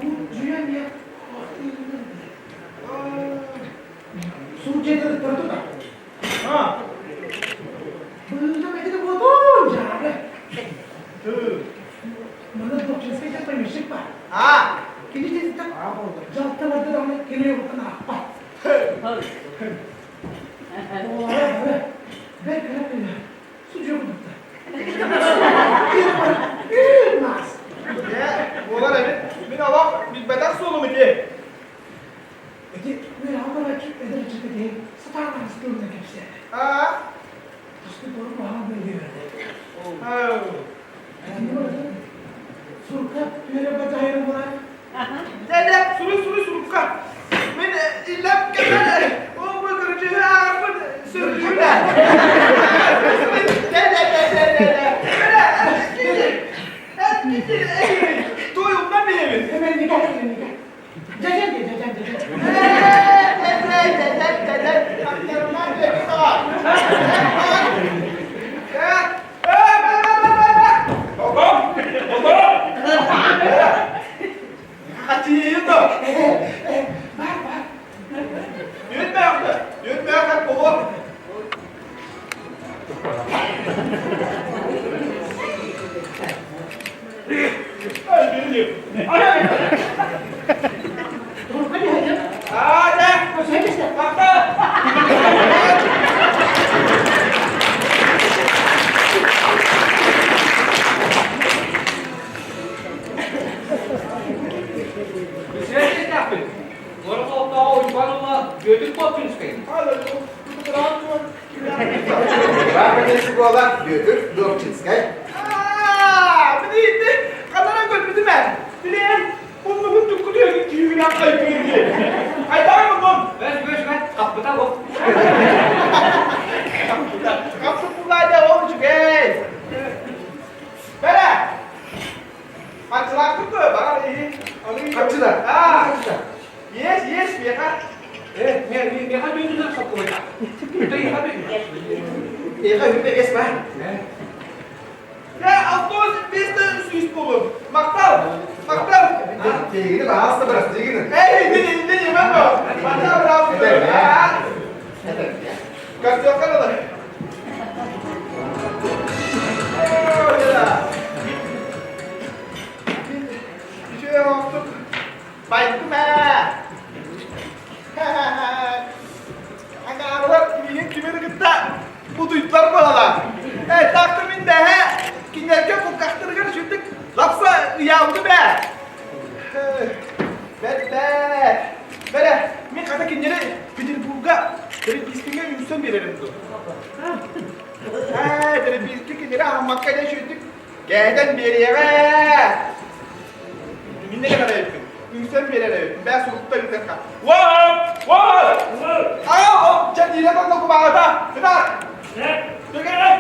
бу дьүөмиэ Суучайдары тута. Быыта бэкити буотун жаары. Маны Добчинскай диэн помещик бар. Кини дьиэтиттэн жалта барда даҕаны кини угуттан аахпат. Оҕолоро бэрт кыра кыыһа судьуйа курдуктар. Маас. Буолар эбит. Мин олох билбэтэх суолум ити. Ити үөрэҕи барааччы эдэр ыччат киһи сатаан аҕыстыылынан кэпсээтэ. Тосту туору куһаҕан бөлүһүөрдэ. Итини барытын сурукка түһэрэ дьаһайар буолар. Дэ, суруй, суруй сурукка. Мин иллэм кэмэр ол бу көрүчүһү ааҕарбын сөбүлүүбүн. Дэ, дэ, дэ, дэ, дэ, дэ. Той умнан билэбин. Hemen nikah, nikah. Дьэдьэн, дьэдьэн, дьэдьэн. Бар, бар. Турка дьэдьэн. Бүсүрээхпин. Куорат олохтооҕо Уйбаан уола Бүөтүр Попчинскай. Баан буола Бүөтүр Добчинскай. Бэс бэс бэс хаппыта бу. Yes, yes, меха. Э, меха Бүөтүрден соккубайда. Эйиэхэ үһү бэс баар. Дьэ, автобус биэстэ сүүс буолуо. Махтал! Махтал! Тиигини баһаалыста бырастыы гынын. Эй, мин иннин имэн бо. Махтал, браво. Көрсүөххэ дылы. Үчүгэй оҥостук байбытым ээ. Аҥаарылар миигин кимин кытта бутуйдулар буолала. Ээ, таахта мин бэһэ кинилэргэ кулгахтарыгар үчүгдүк лапса ыйаабытым ээ. Бэт бэт. Бэрэ, мин хата кинилэри Петербурга Теребискиҥэ үҥсэн биэрэрим дуо? Ээ, Теребиски кинилэри аһаммакка дэ үчүгдүк кээтэн биэриэҕэ. Мин да кэлэр эбиппин. Үҥсэн биэрэр эбиппин. Бээ сурукта ыытыахха. Уоп! Уоп! Аа, чэ, диирэ тонно кумааҕыта. Кытаат! Түгэрэ!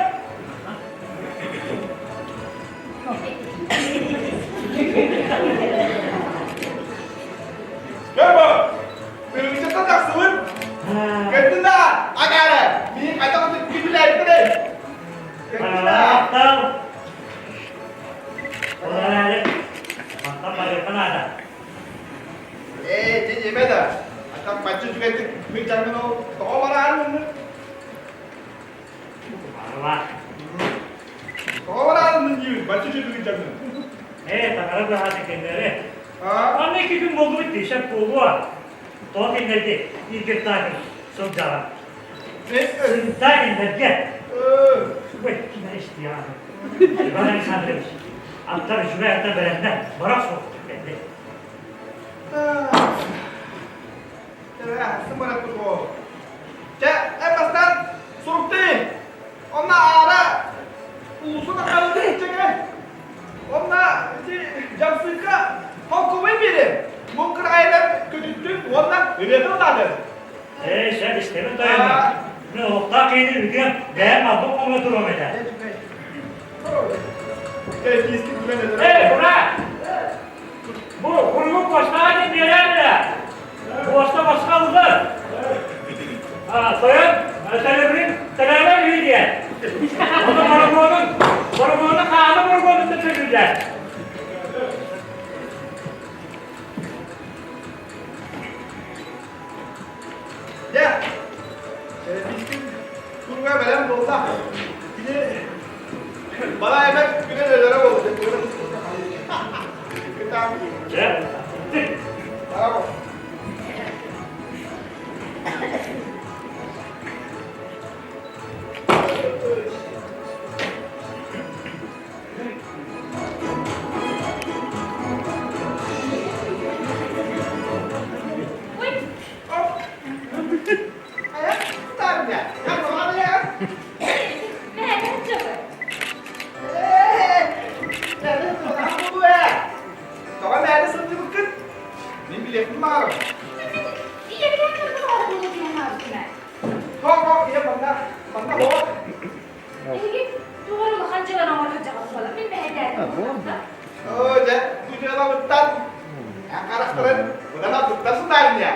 Көрбө! Тыынчыттан тахсыбыт. Көрдүн да, агаара, миин хайдах күтүлээбиттэрэй? Көрдүн да. Ол эрээри мантан барыахха наада. Ээ, дьэ диэмэ да. Аттан бачча үчүгэйдик мин дьаҥмын ол тоҕо бараарын оннук? Барыла. Тоҕо бараарын мин диибин, бачча үчүгэйдик дьаҥмын. Ээ, таҥара быһаатын кэннэри. Аны икки күн буолбут дии, сөп буолуо. Тоҕо кинилэргэ Игорь сылдьаҕын? Сылдьаа кинилэргэ. Ой, кинилэр истиэҕэ. Иван Александрович, аттар үчүгэй аттар бэлэмнэ, барах суох кэлли. Чэ, эн бастаан суруктый. Онно аара улуусу таххалыты чэҥэ. Онно ити дьамсыыкка холкубай биэриэм. Муҥкур айанан көтүттүн уонна ырыатын ылаатын. Ээ, сэр истэбин тойоно. Мин олохтоох киһини үтүөм, бэйэм албын хоҥно туруом этэ. Эй, ура! Бу куругу куостаҕа диэн биэрээр эрэ. Куоста босхо ыллар. Тойон төлөбүрүн төлөөбөт үһү диэн. Ону борогуонун, борогуону хааны борогуонуттан төлүүллэр. Дьэ, биһиги туруга бэлэм буолла. Кини балай эмэ күнэн өлөрө буолла. Кытаан. Дьэ, Браво. Тоҕо мээнэ сылдьыбыккын? Мин билиэхпин баҕарабын. Хоп, хоп, ийэ манна, манна хоп. Эһиги туох эрэ улахан дьыаланы оҥоро сылдьаҕыт буолан мин мэһэйдээтим буолла. Оо, дьэ, бу дьыалабыттан эн харахтарын быдан алдыттан сытаарынньа.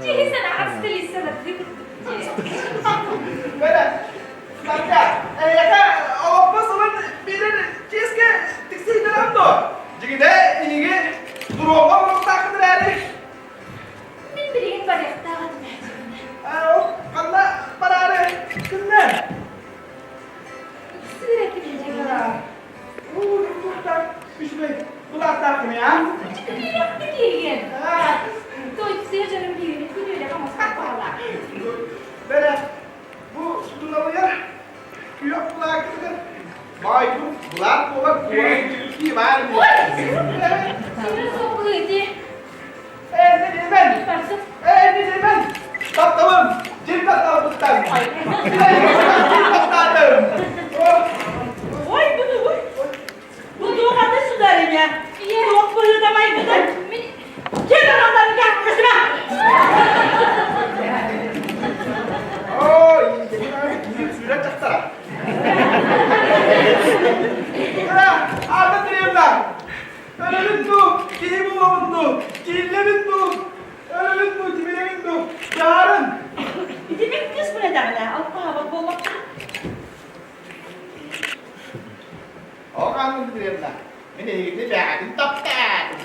Киһи санаҕар стилиссалардыы курдук дии. Бэрэ, Сарга, эйиэхэ олоппос ылан биэрэр чиэскэ тиксиһиннэрэҕин дуо? Дьигинэ, эйиги туруоҥҥа оҥоруохтааххын эрээри. Мин билигин барыахтаах этим ээ, дьигинэ. Ол ханна бараары гынна? Ыксыыр этим дьигинэ. Уу, туохтан үчүгэй былааттааххын аа? Киирэхтэ киирген. Той сыа дьонум биирин күн үөрэх оҥостор баалаах. Бэрэ, бу туналыйар күөх былааккытыгар баайбын былаат буолар куорат баар. Ой! Сири соҕуһу ити. Ээ, билимэн! Ээ, билимэн! Тапталым, дьиҥ тапталбыттан! Дьиҥ таптаатым! Ой, бу тугуй? Бу туох аты сударыня? Туох быһыыта майгыта? Ким аналарга көсүмэ? Ой, сүүрэн тахтара. Анна Андреевна, Өлөбүн дуу, киһи буолабын дуу, кииллэбин дуу, өлөбүн дуу, тимирэбин дуу, дьаарын! Ити мин кыыс. Кыыспын этэҕинэ, алпаһабат буоллахпына. Ол хаанын Дмитриевна, мин эһигини бэҕэтин таптаатым.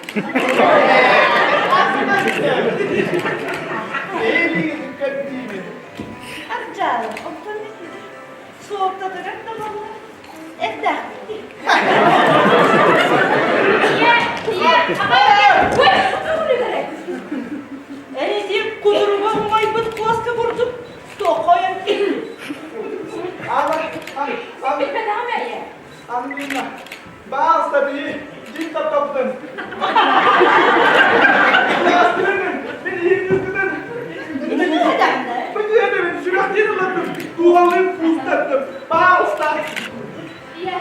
Эйигин көрдүүбүн. Ардьаалым, оттон суолтатыгар да буолла. Эрдээхпит дии. Ийэ, ийэ, аҕа, Эн ити кутуруга умайбыт куоска курдук тохойон Ама, ама, Билбэтэҕим ээ. Ангелина, баалста бии, дьиҥ таптаппытын. Таастырын, мин иһим үскүтэн. Бүтүөдүбүн, сүрэхтиин ылаттым, дууһалыын куустаттым. Баалста. Ийэ.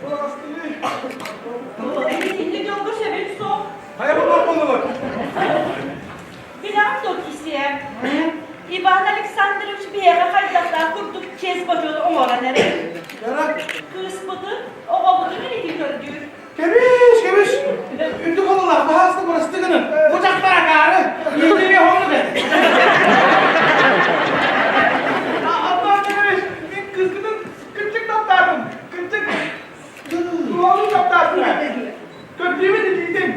Баалстыы. Итинник дьолго сөбүн суох. Хайа буолуох буоллулар? Билэҕин дуо, Кисиэ? Иван Александрович биһиэхэ хайдахтаах курдук чиэс-бочуот оҥорон эрэр. Кыыспытын, оҕобутун илики көрдүүр. Кэбис, кэбис! Үрдүк олулаах, баһаалыста бырасты гынын. Бу дьахтар акаары, иитири оһону бэр. Антон Петрович, мин кыыскытын кырдьык таптаатым. Кырдьык Туолу таптаатым. Көрдүүбүн илиитин.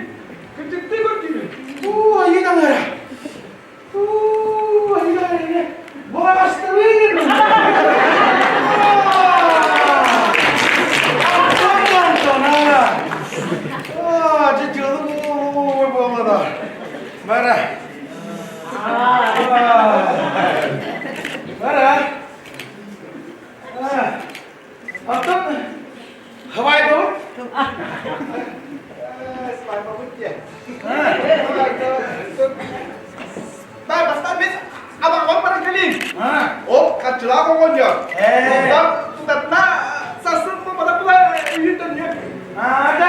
Кырдьыктыы көрдүүбүн. Уу, айыы таҥара. Уу, айыы таҥара. Буолаҕастабыын. Антон, Антон, аа. Дьэ, дьыалы буолла да. Бара. Бара. Оттон хабайбабыт? Свайбабыт диэн. Бай, бастаан мин абаҕам баран кэлиим. Ол харчылаах оҕонньор. Онтон тутатына сарсын буолбата була үйүн төннүө. Аа, да,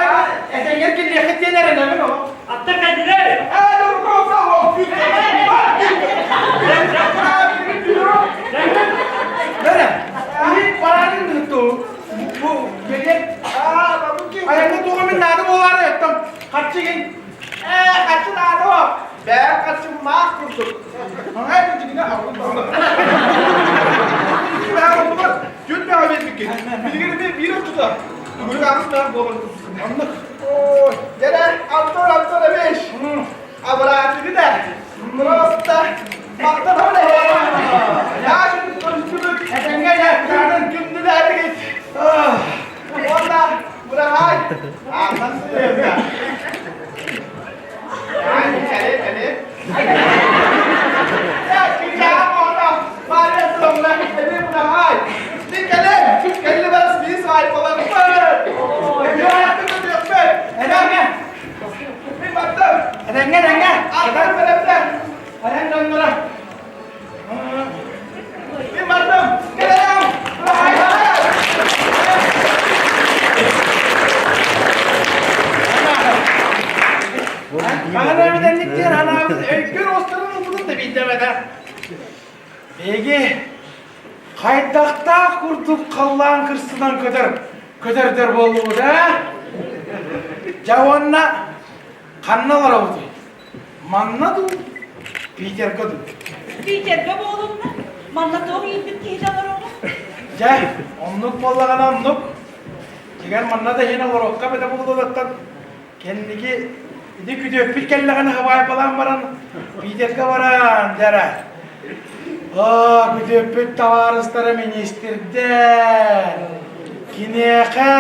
этэҥҥэр киллиэххит диэн эрэнэбин ол. Атта кэллилэр. Ээ, дорукка ол Бэрэ, иһит бараатын туту. Бу билет айаҥҥа туоҕа мин наада буолаары оттон харчы гин. Ээ, харчы наада о. Бээ, харчы маах курдук. Маҥай кырдьыгына аҕылын баҕана. Түөрт бэҕэ биэрбиккин. Билигин эмиэ биир оччото. Бүгүн аҕыс бэҕэ буолан. Оннук. Ой, дьэ, Антон Антонович. Абыраатыгы да, просто махтанабын эһээ. Яшин көрүстүбүт, Этэҥҥэ дьэ, кытаатын. күндүлээтигит. Уонна быраһаай, аатан сыһыарга. Ай, кэле, кэле. Я, кичаа оҕото, Мария Сыловна, эми быраһаай. Мин кэлем, кэлли барыс биир свайпаларбыт. Этэҥҥэ. Мин бардым. Этэҥҥэ, этэҥҥэ. Аттан бэлэмнэ. Айан дьонноро. Мин бардым. Кэлэрим. Хаһан эбитэнниктиэр анаабыт өйгөр остарын ылбытын да билдэмэтэ. Биһиги хайдахтаах курдук халлаан кырсынан көтөр көтөрдөр буоллубут ээ? Дьэ уонна ханна олоробутуй? Манна дуу, Питерга дуу? Питерга буолунна. Манна туох ииппит киһитэ олороҕо? Дьэ, оннук буоллаҕына оннук. Дьиҥэр манна да иһин олоруохха эбитэ буолуоттан кэнники ити күтүөппүт кэллэҕинэ хабаайбалаан баран Питерга баран дьэ Аа, күтүөппүт табаарыстара министрдэр. Киниэхэ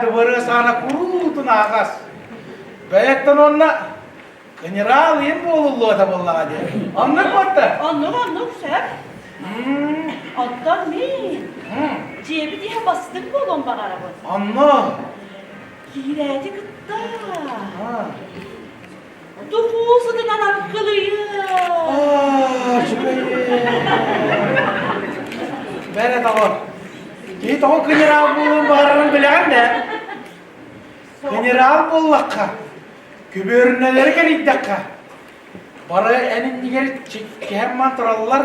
дыбарыас аана куруутун аһаҕас. Бэйэттэн уонна генерал ийэм буолуллуо да буоллаҕа дии. Оннук буотта? Оннук, оннук, сөп. Оттон мин дьиэбит иһэ бастыҥ буолуон баҕарабын. Онно? Киирээти кытта. Духуу сытынан аргылыйыа. Бэрэ тоҕо. Киһи тоҕо генерал буолуон баҕарарын билэҕин да? Генерал буоллахха, күбүөрүнэлэри кэрийдэххэ, бары эн иннигэр чиккиһэн ман тураллар.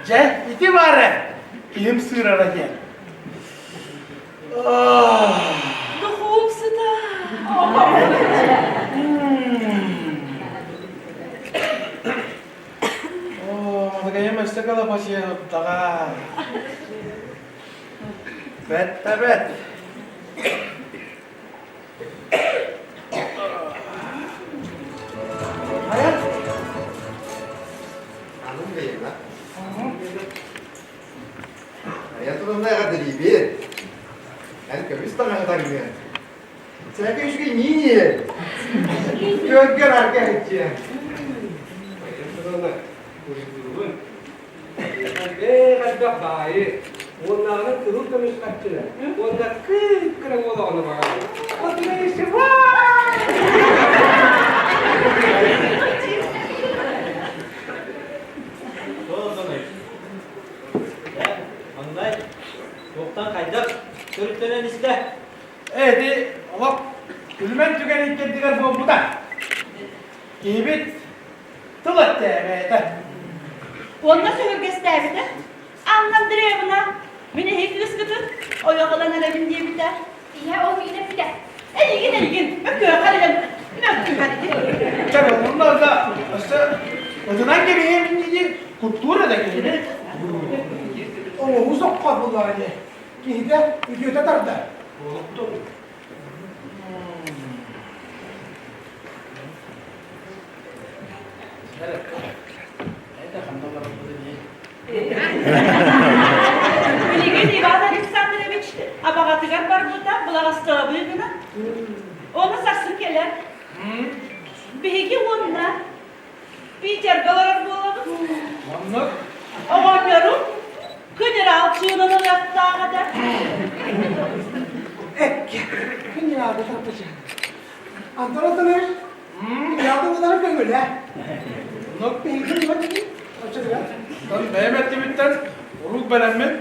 Дьэ, ити баара киһим сыырара диэн. Духуум сыта. Оо, мадагайым өссө кылапачыйан ылдаҕа. Бэт да бэт. Хайа? Анын бэйэҕэ. Айа турунна эҕэрдэлиибин. Эн көмүс таҥаһы таҥныан. Сээкэ үчүгэй миин иһэр. Көргөр арга иһиччиэ. Айа турунна уруйдуубун. Элбэх элбэх баайы, уоннааҕынан кыһыл көмүс харчыны уонна кыып-кыра уол оҕону баҕарабын. Маҥнай туохтан хайдах төрүттэнэн истэ? Ээ, ити олох күлүмэн түгэн иккэрдигэр буолбута. Киһибит тыл эттээбэтэ. Уонна сөһүргэстээбитэ. Анна Андреевна, мин эһиги кыыскытын ойох ылан эрэбин диэбитэ. Ийэ ол миигин эппитэ. Эйигин, эйигин, мөккүөхэр илэн мөккүһэр ити. Чэ, онно да өссө ытынан кэбиһиэмин дии куттуур этэ киһини. Оҥоһуу соххор буллаҕа дии. Киһитэ үтүөтэ тардар. Билигин Иван Александрович абаҕатыгар барбыта былаҕастаабыы гына. Ону сарсын кэлэр. Биһиги уонна Питергэ олорор буолабыт. Оннук. Оҕонньорум генерал чыынын ылыахтаах этэ. Экке, генералга тарпыча. Антон Антонович, генералга булары көҥүлэ. Оннук. Биһиги билбэт оччотугар. Оттон бэйэм эттибиттэн урук бэлэммин.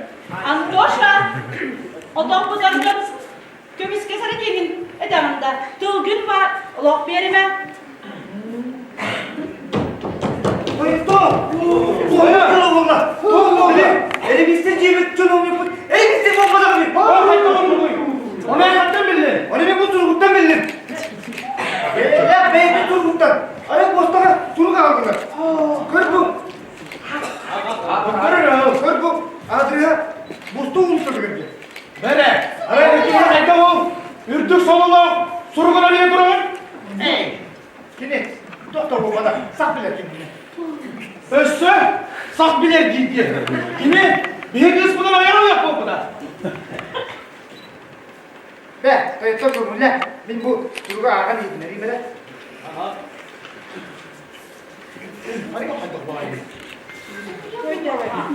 Антоша, отон бутаргын көмүскэ саракиҥин этэҕин да, тылгын баар, олох биэримэ. Ойто! Ойто! Элибисте дьиэбит дьон оҥньуппут, элибисте буолбатах үһү! Оны хантан биллин? Оны мен бу суругуттан биллим. Бэйэлээх бэйэбит суругуттан. Аны постаҕа сурук аҕаллылар. Көр бу. Көр бу. Аадырыһа бустуу уулуссатыгар диэн. Бэрэ, арай итини хайда ол үрдүк сололоох суругун арыйа тураҕын? Эй, кини доктор буолбатах, сах билэр кинини. Өссө сах билэр диир. Кини биһи кыыспытын айар ылыах буолбута. Бэ, тойоттор көҥүллэ. Мин бу суругу ааҕан иһитиннэриим эрэ.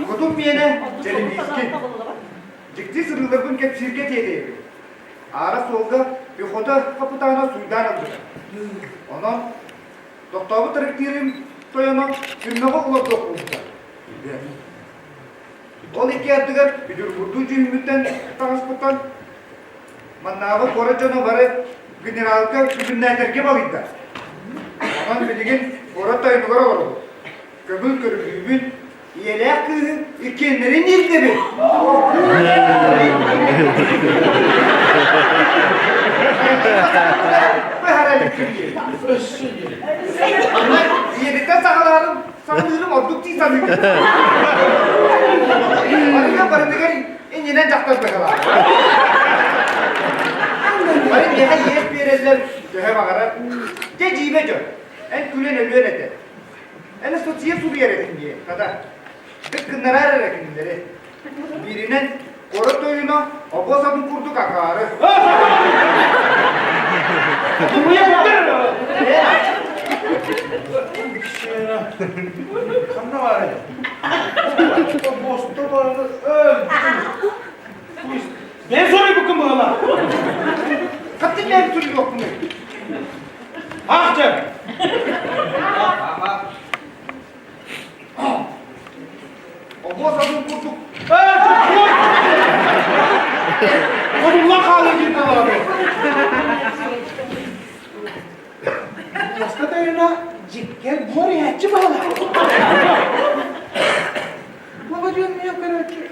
Хотун миэнэ Дьэримиискин. Дьикти сырыыларбын кэпсииргэ тиэтэйэбин. Аара суолга пехота хапытаана суйдаан ылбыта. Онон тохтообут трактирым тойоно түрмэҕэ олордуох буолбута. Ол икки ардыгар Петербурдуу дьүһүммүттэн таҕыспыттан маннааҕы куорат дьоно бары генералга күбүрнээтэргэ балыйда. Онон билигин куорат тойонугар олоробут. Көҥүл көрүлүүбүн, ийэлээх кыыһы иккиэннэрин ирдэбин. Ийэбиттэн саҕалаарым, саҕалыырым ордук дии саныыбын. Барыга барытыгар иннинэн дьахтар быһалаах. Бары миэхэ иэс биэрэллэр, төһө баҕарар. Дьэ дьиибэ дьон, эн күлэн өлүөн этэ. Эн ыстатыйа суруйар этиҥ дии, хата. Дык гыннараар эрэ кинилэри. Бииринэн, куорат тойуна обуос атын курдук акаары. Ханна баарый? Босто баары Мен суруйбуккун быһыылаах. Хаттын мен суруйуохпунуй? Ах дьэ! Обуос атын курдук Ээ, чоппуой! Содуллан хаалыы диир буолаҕа Муоста тойоно дьиккэр буор иһээччи баһылаах. Молодьуон миэ көрөөччү.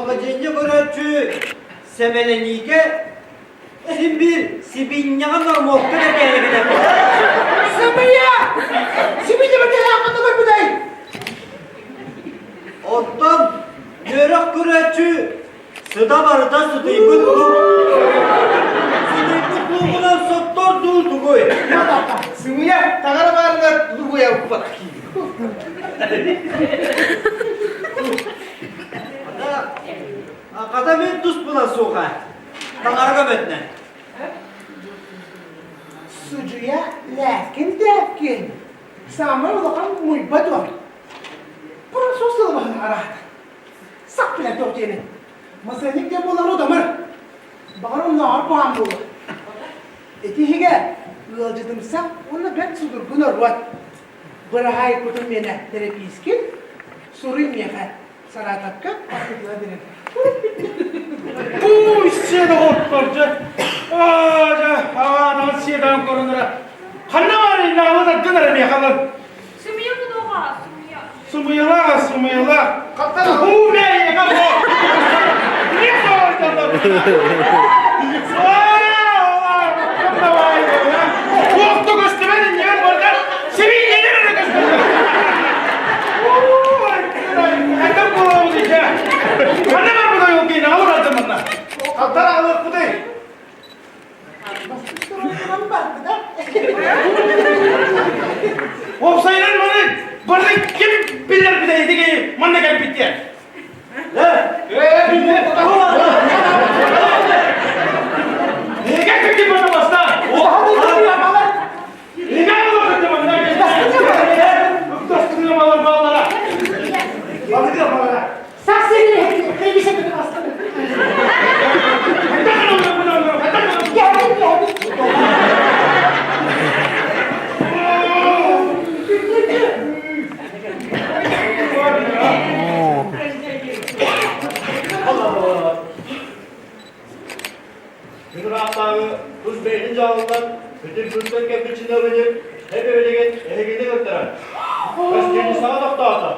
Холодильник көрөөччү сэмэлэниигэ син биир сибиинньэҕэ нормуокка бэргээйэбит Сымыйа! Сибиинньэ бэргээйэххин көрбүтэй! Оттон үөрэх көрөөччү сыта барыта сытыйбыт луук. Сытыйбыт луугунан соттор дуу тугуй? Сымыйа, таҥара баарыгар лугуйа укпатах Хата мин туспунан суоха. Таҥара көмөтүнэн. Судьуйа лээкин-тээккин. Саамай улахан муйба дуо? Француз тылы араата. Сак билэн туох диэнин. Масыанньык диэн буолар удамыр. Баҕар оннооҕор куһаҕан буолуо. Ити иһигэр ыалдьытымсах уонна бэрт судургу норуот. Быраһаай кутун миэнэ тэрэпиискин, суруй миэхэ Саратовка бастакыга биэрэр. Пуй сиэдэ оттор дьэ. Аа дьэ, аатан сиэдээн көрөнөрө. Ханна баар иннаалы тардын эрэ миэхэ ылар. Сымыйа кудуга, сымыйа. Сымыйалаах, сымыйалаах. Хуу бэйэҕэ бо. Не сойталар. Туохту көстүбэт иннигэр бардар сибиинньэлэр эрэ көстүбэт. Хайдах буолабыт ичэ? Ханна барбыт ойол киинэ алыр ардым манна. Хантан аҕалыахпытый? Уопсайынан маны бары ким билэр билэр итиги манна кэлбит диэн. Күн ыраахтааҕы тус бэйэтин дьаһалынан Петербургтан кэлбит чиновник эп-эбилигин эһигини ыҥыртарар. Гостиницаҕа тохтоото.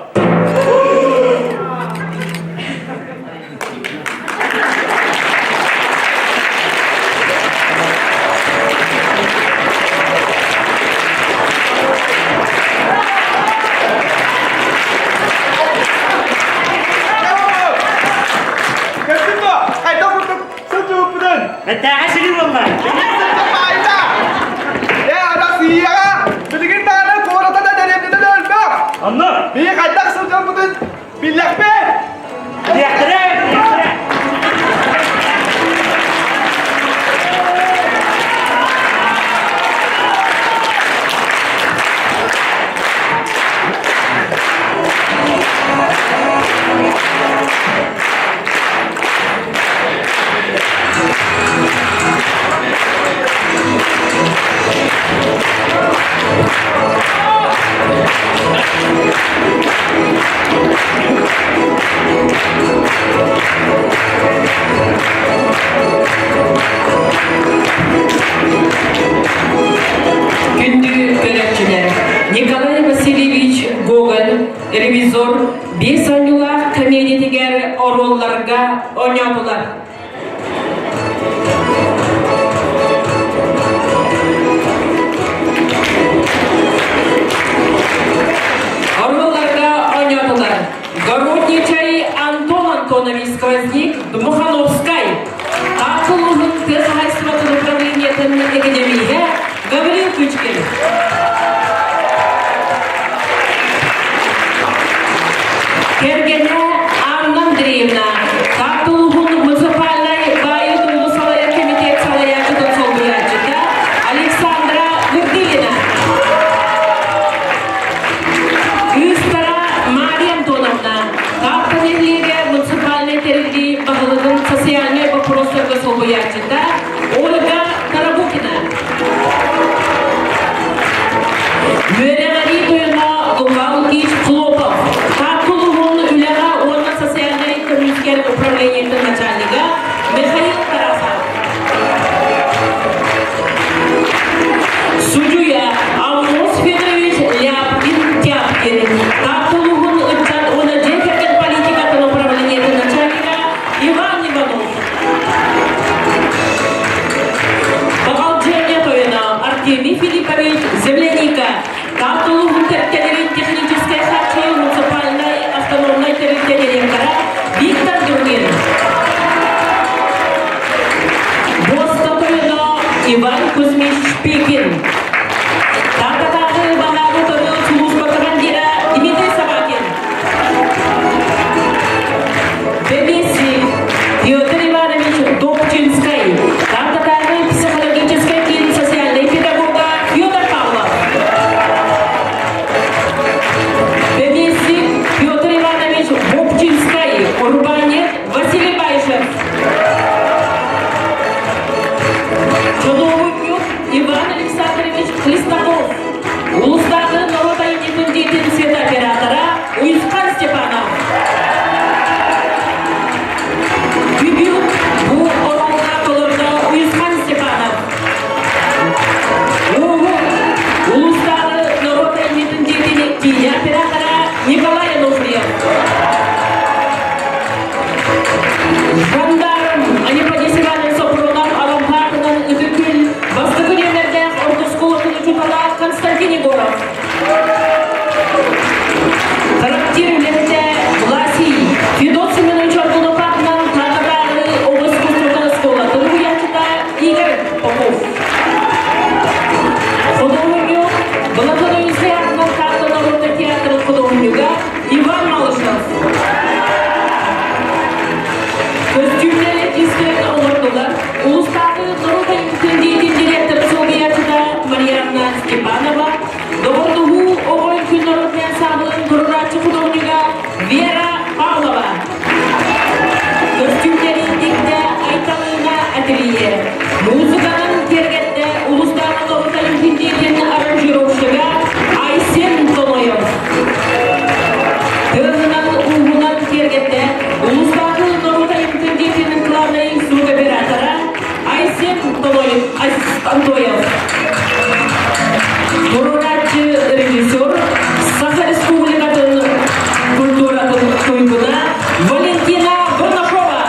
Көрдүн дуо? Хайдах курдук сылдьыбыппытын? Бэттээҕэ сири буолла. Майда! Э, Россияҕа билигин даҕаны куората да дэриэбинэтэ да өлбөх. Онно. Биһи хайдах сылдьарбытын биллэхпит. Диэхтэрэ, диэхтэрэ. Күндү көрөөччүлэр, Николай Васильевич Гоголь, ревизор, биэс оонньуулаах комедиятыгар оруолларга оонньоотулар. Оруолларга оонньоотулар Городничай Антон Антонович Сквозник Дмухановскай, Таатта улууһун тыа хаһаайыстыбатын управлениетын экономиһэ Гаврил Кычкин. Кэргэнэ Анна Андреевна, Таатта улууһун муниципальнай баайы-дуолу салайар кэмитиэт салайааччытын солбуйааччыта Александра Вырдылина. Кыыстара Мария Антоновна, Таатта нэһилиэгэ муниципальнай тэриллии баһылыгын социальнай боппуруостарга солбуйааччыта Ольга Тарабукина. Үөрэҕирии тойоно Лука Лукич Хлопов, Таатта улууһун үлэҕэ уонна социальнай көмүскэл управлениетын начальнига Михаил Тарасов. Судьуйа Аммос Федорович Ляпкин-Тяпкин, Таатта улууһун ыччат уонна дьиэ кэргэн политикатын управлениетын начальнига. Иван Кузьмич Шпекин. Тааттатааҕы баһаары утары сулууспа командира Дмитрий Собакин. Бэбиэсси Петр Иванович Добчинскай. Тааттатааҕы психологическай киин социальнай педагога Федор Павлов. Бэбиэсси Петр Иванович Бобчинскай, урбаанньыт Василий Баишев. Чунуобунньук Иван Александрович Хлестаков, улуустааҕы норуот айымньытын дьиэтин светооператора Уйусхан Степанов. Дебют бу оруолга толордо Уйусхан Степанов. Ууһу улуустааҕы норуот айымньытын дьиэтин киинэ оператора Николай Ануфриев. Жандарм Анипадис Иванович Сопрунов Алампаатынан Ытык Күл бастакы нүөмэрдээх орто оскуолатын учуутала Константин Егоров. Характер үлэһитэ Власий Федот Семенович Аргунов аатынан Таататааҕы оҕо искусствотын оскуолатын уһуйааччыта Игорь Попов. Худуоһунньук Былатон Ойуунскай аатынан Таатта норуотун театрын худуоһунньуга Иван Малышев. Көстүүмнэр артистарын оҥордулар. Улуустааҕы норуот айымньытын дьиэтин директора солбуйааччыта Марианна Степанова, доҕордоһуу оҕо үҥкүү норуотун ансаамбылын туруорааччы худуоһунньуга Вера Павлова. Көстүүмнэри тиктэ Айталыына ателье. Музыканан киэргэттэ улуустааҕы норуот айымньытын дьиэтин аранжировщига Айсен Тоноев. Тыаһынан ууһунан киэргэттэ улуустааҕы норуот айымньытын дьиэтин главнай звукооператора Айсен Тоноев, Антоев. Туруорааччы режиссер Саха Республикатын культуратын туйгуна Валентина Бурнашова.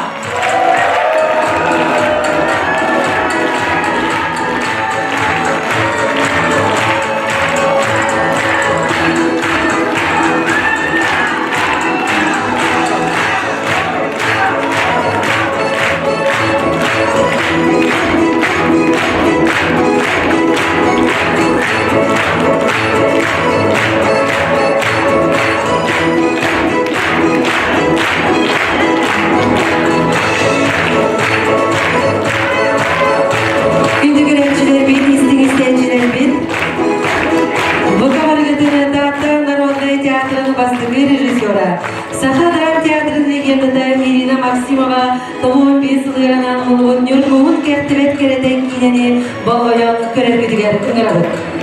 Күндү көрөөччүлэрбит, истиҥ истээччилэрбит, бу кабаргытыны Таатта народнай театрын бастакы режиссера, Саха драм театрын легендата Ирина Максимова 95 сылыгар анаан оҥоһуллубут Ньургуһун кэртибэт кэрэтэ киинэни болҕойон көрөргүтүгэр ыҥырабыт.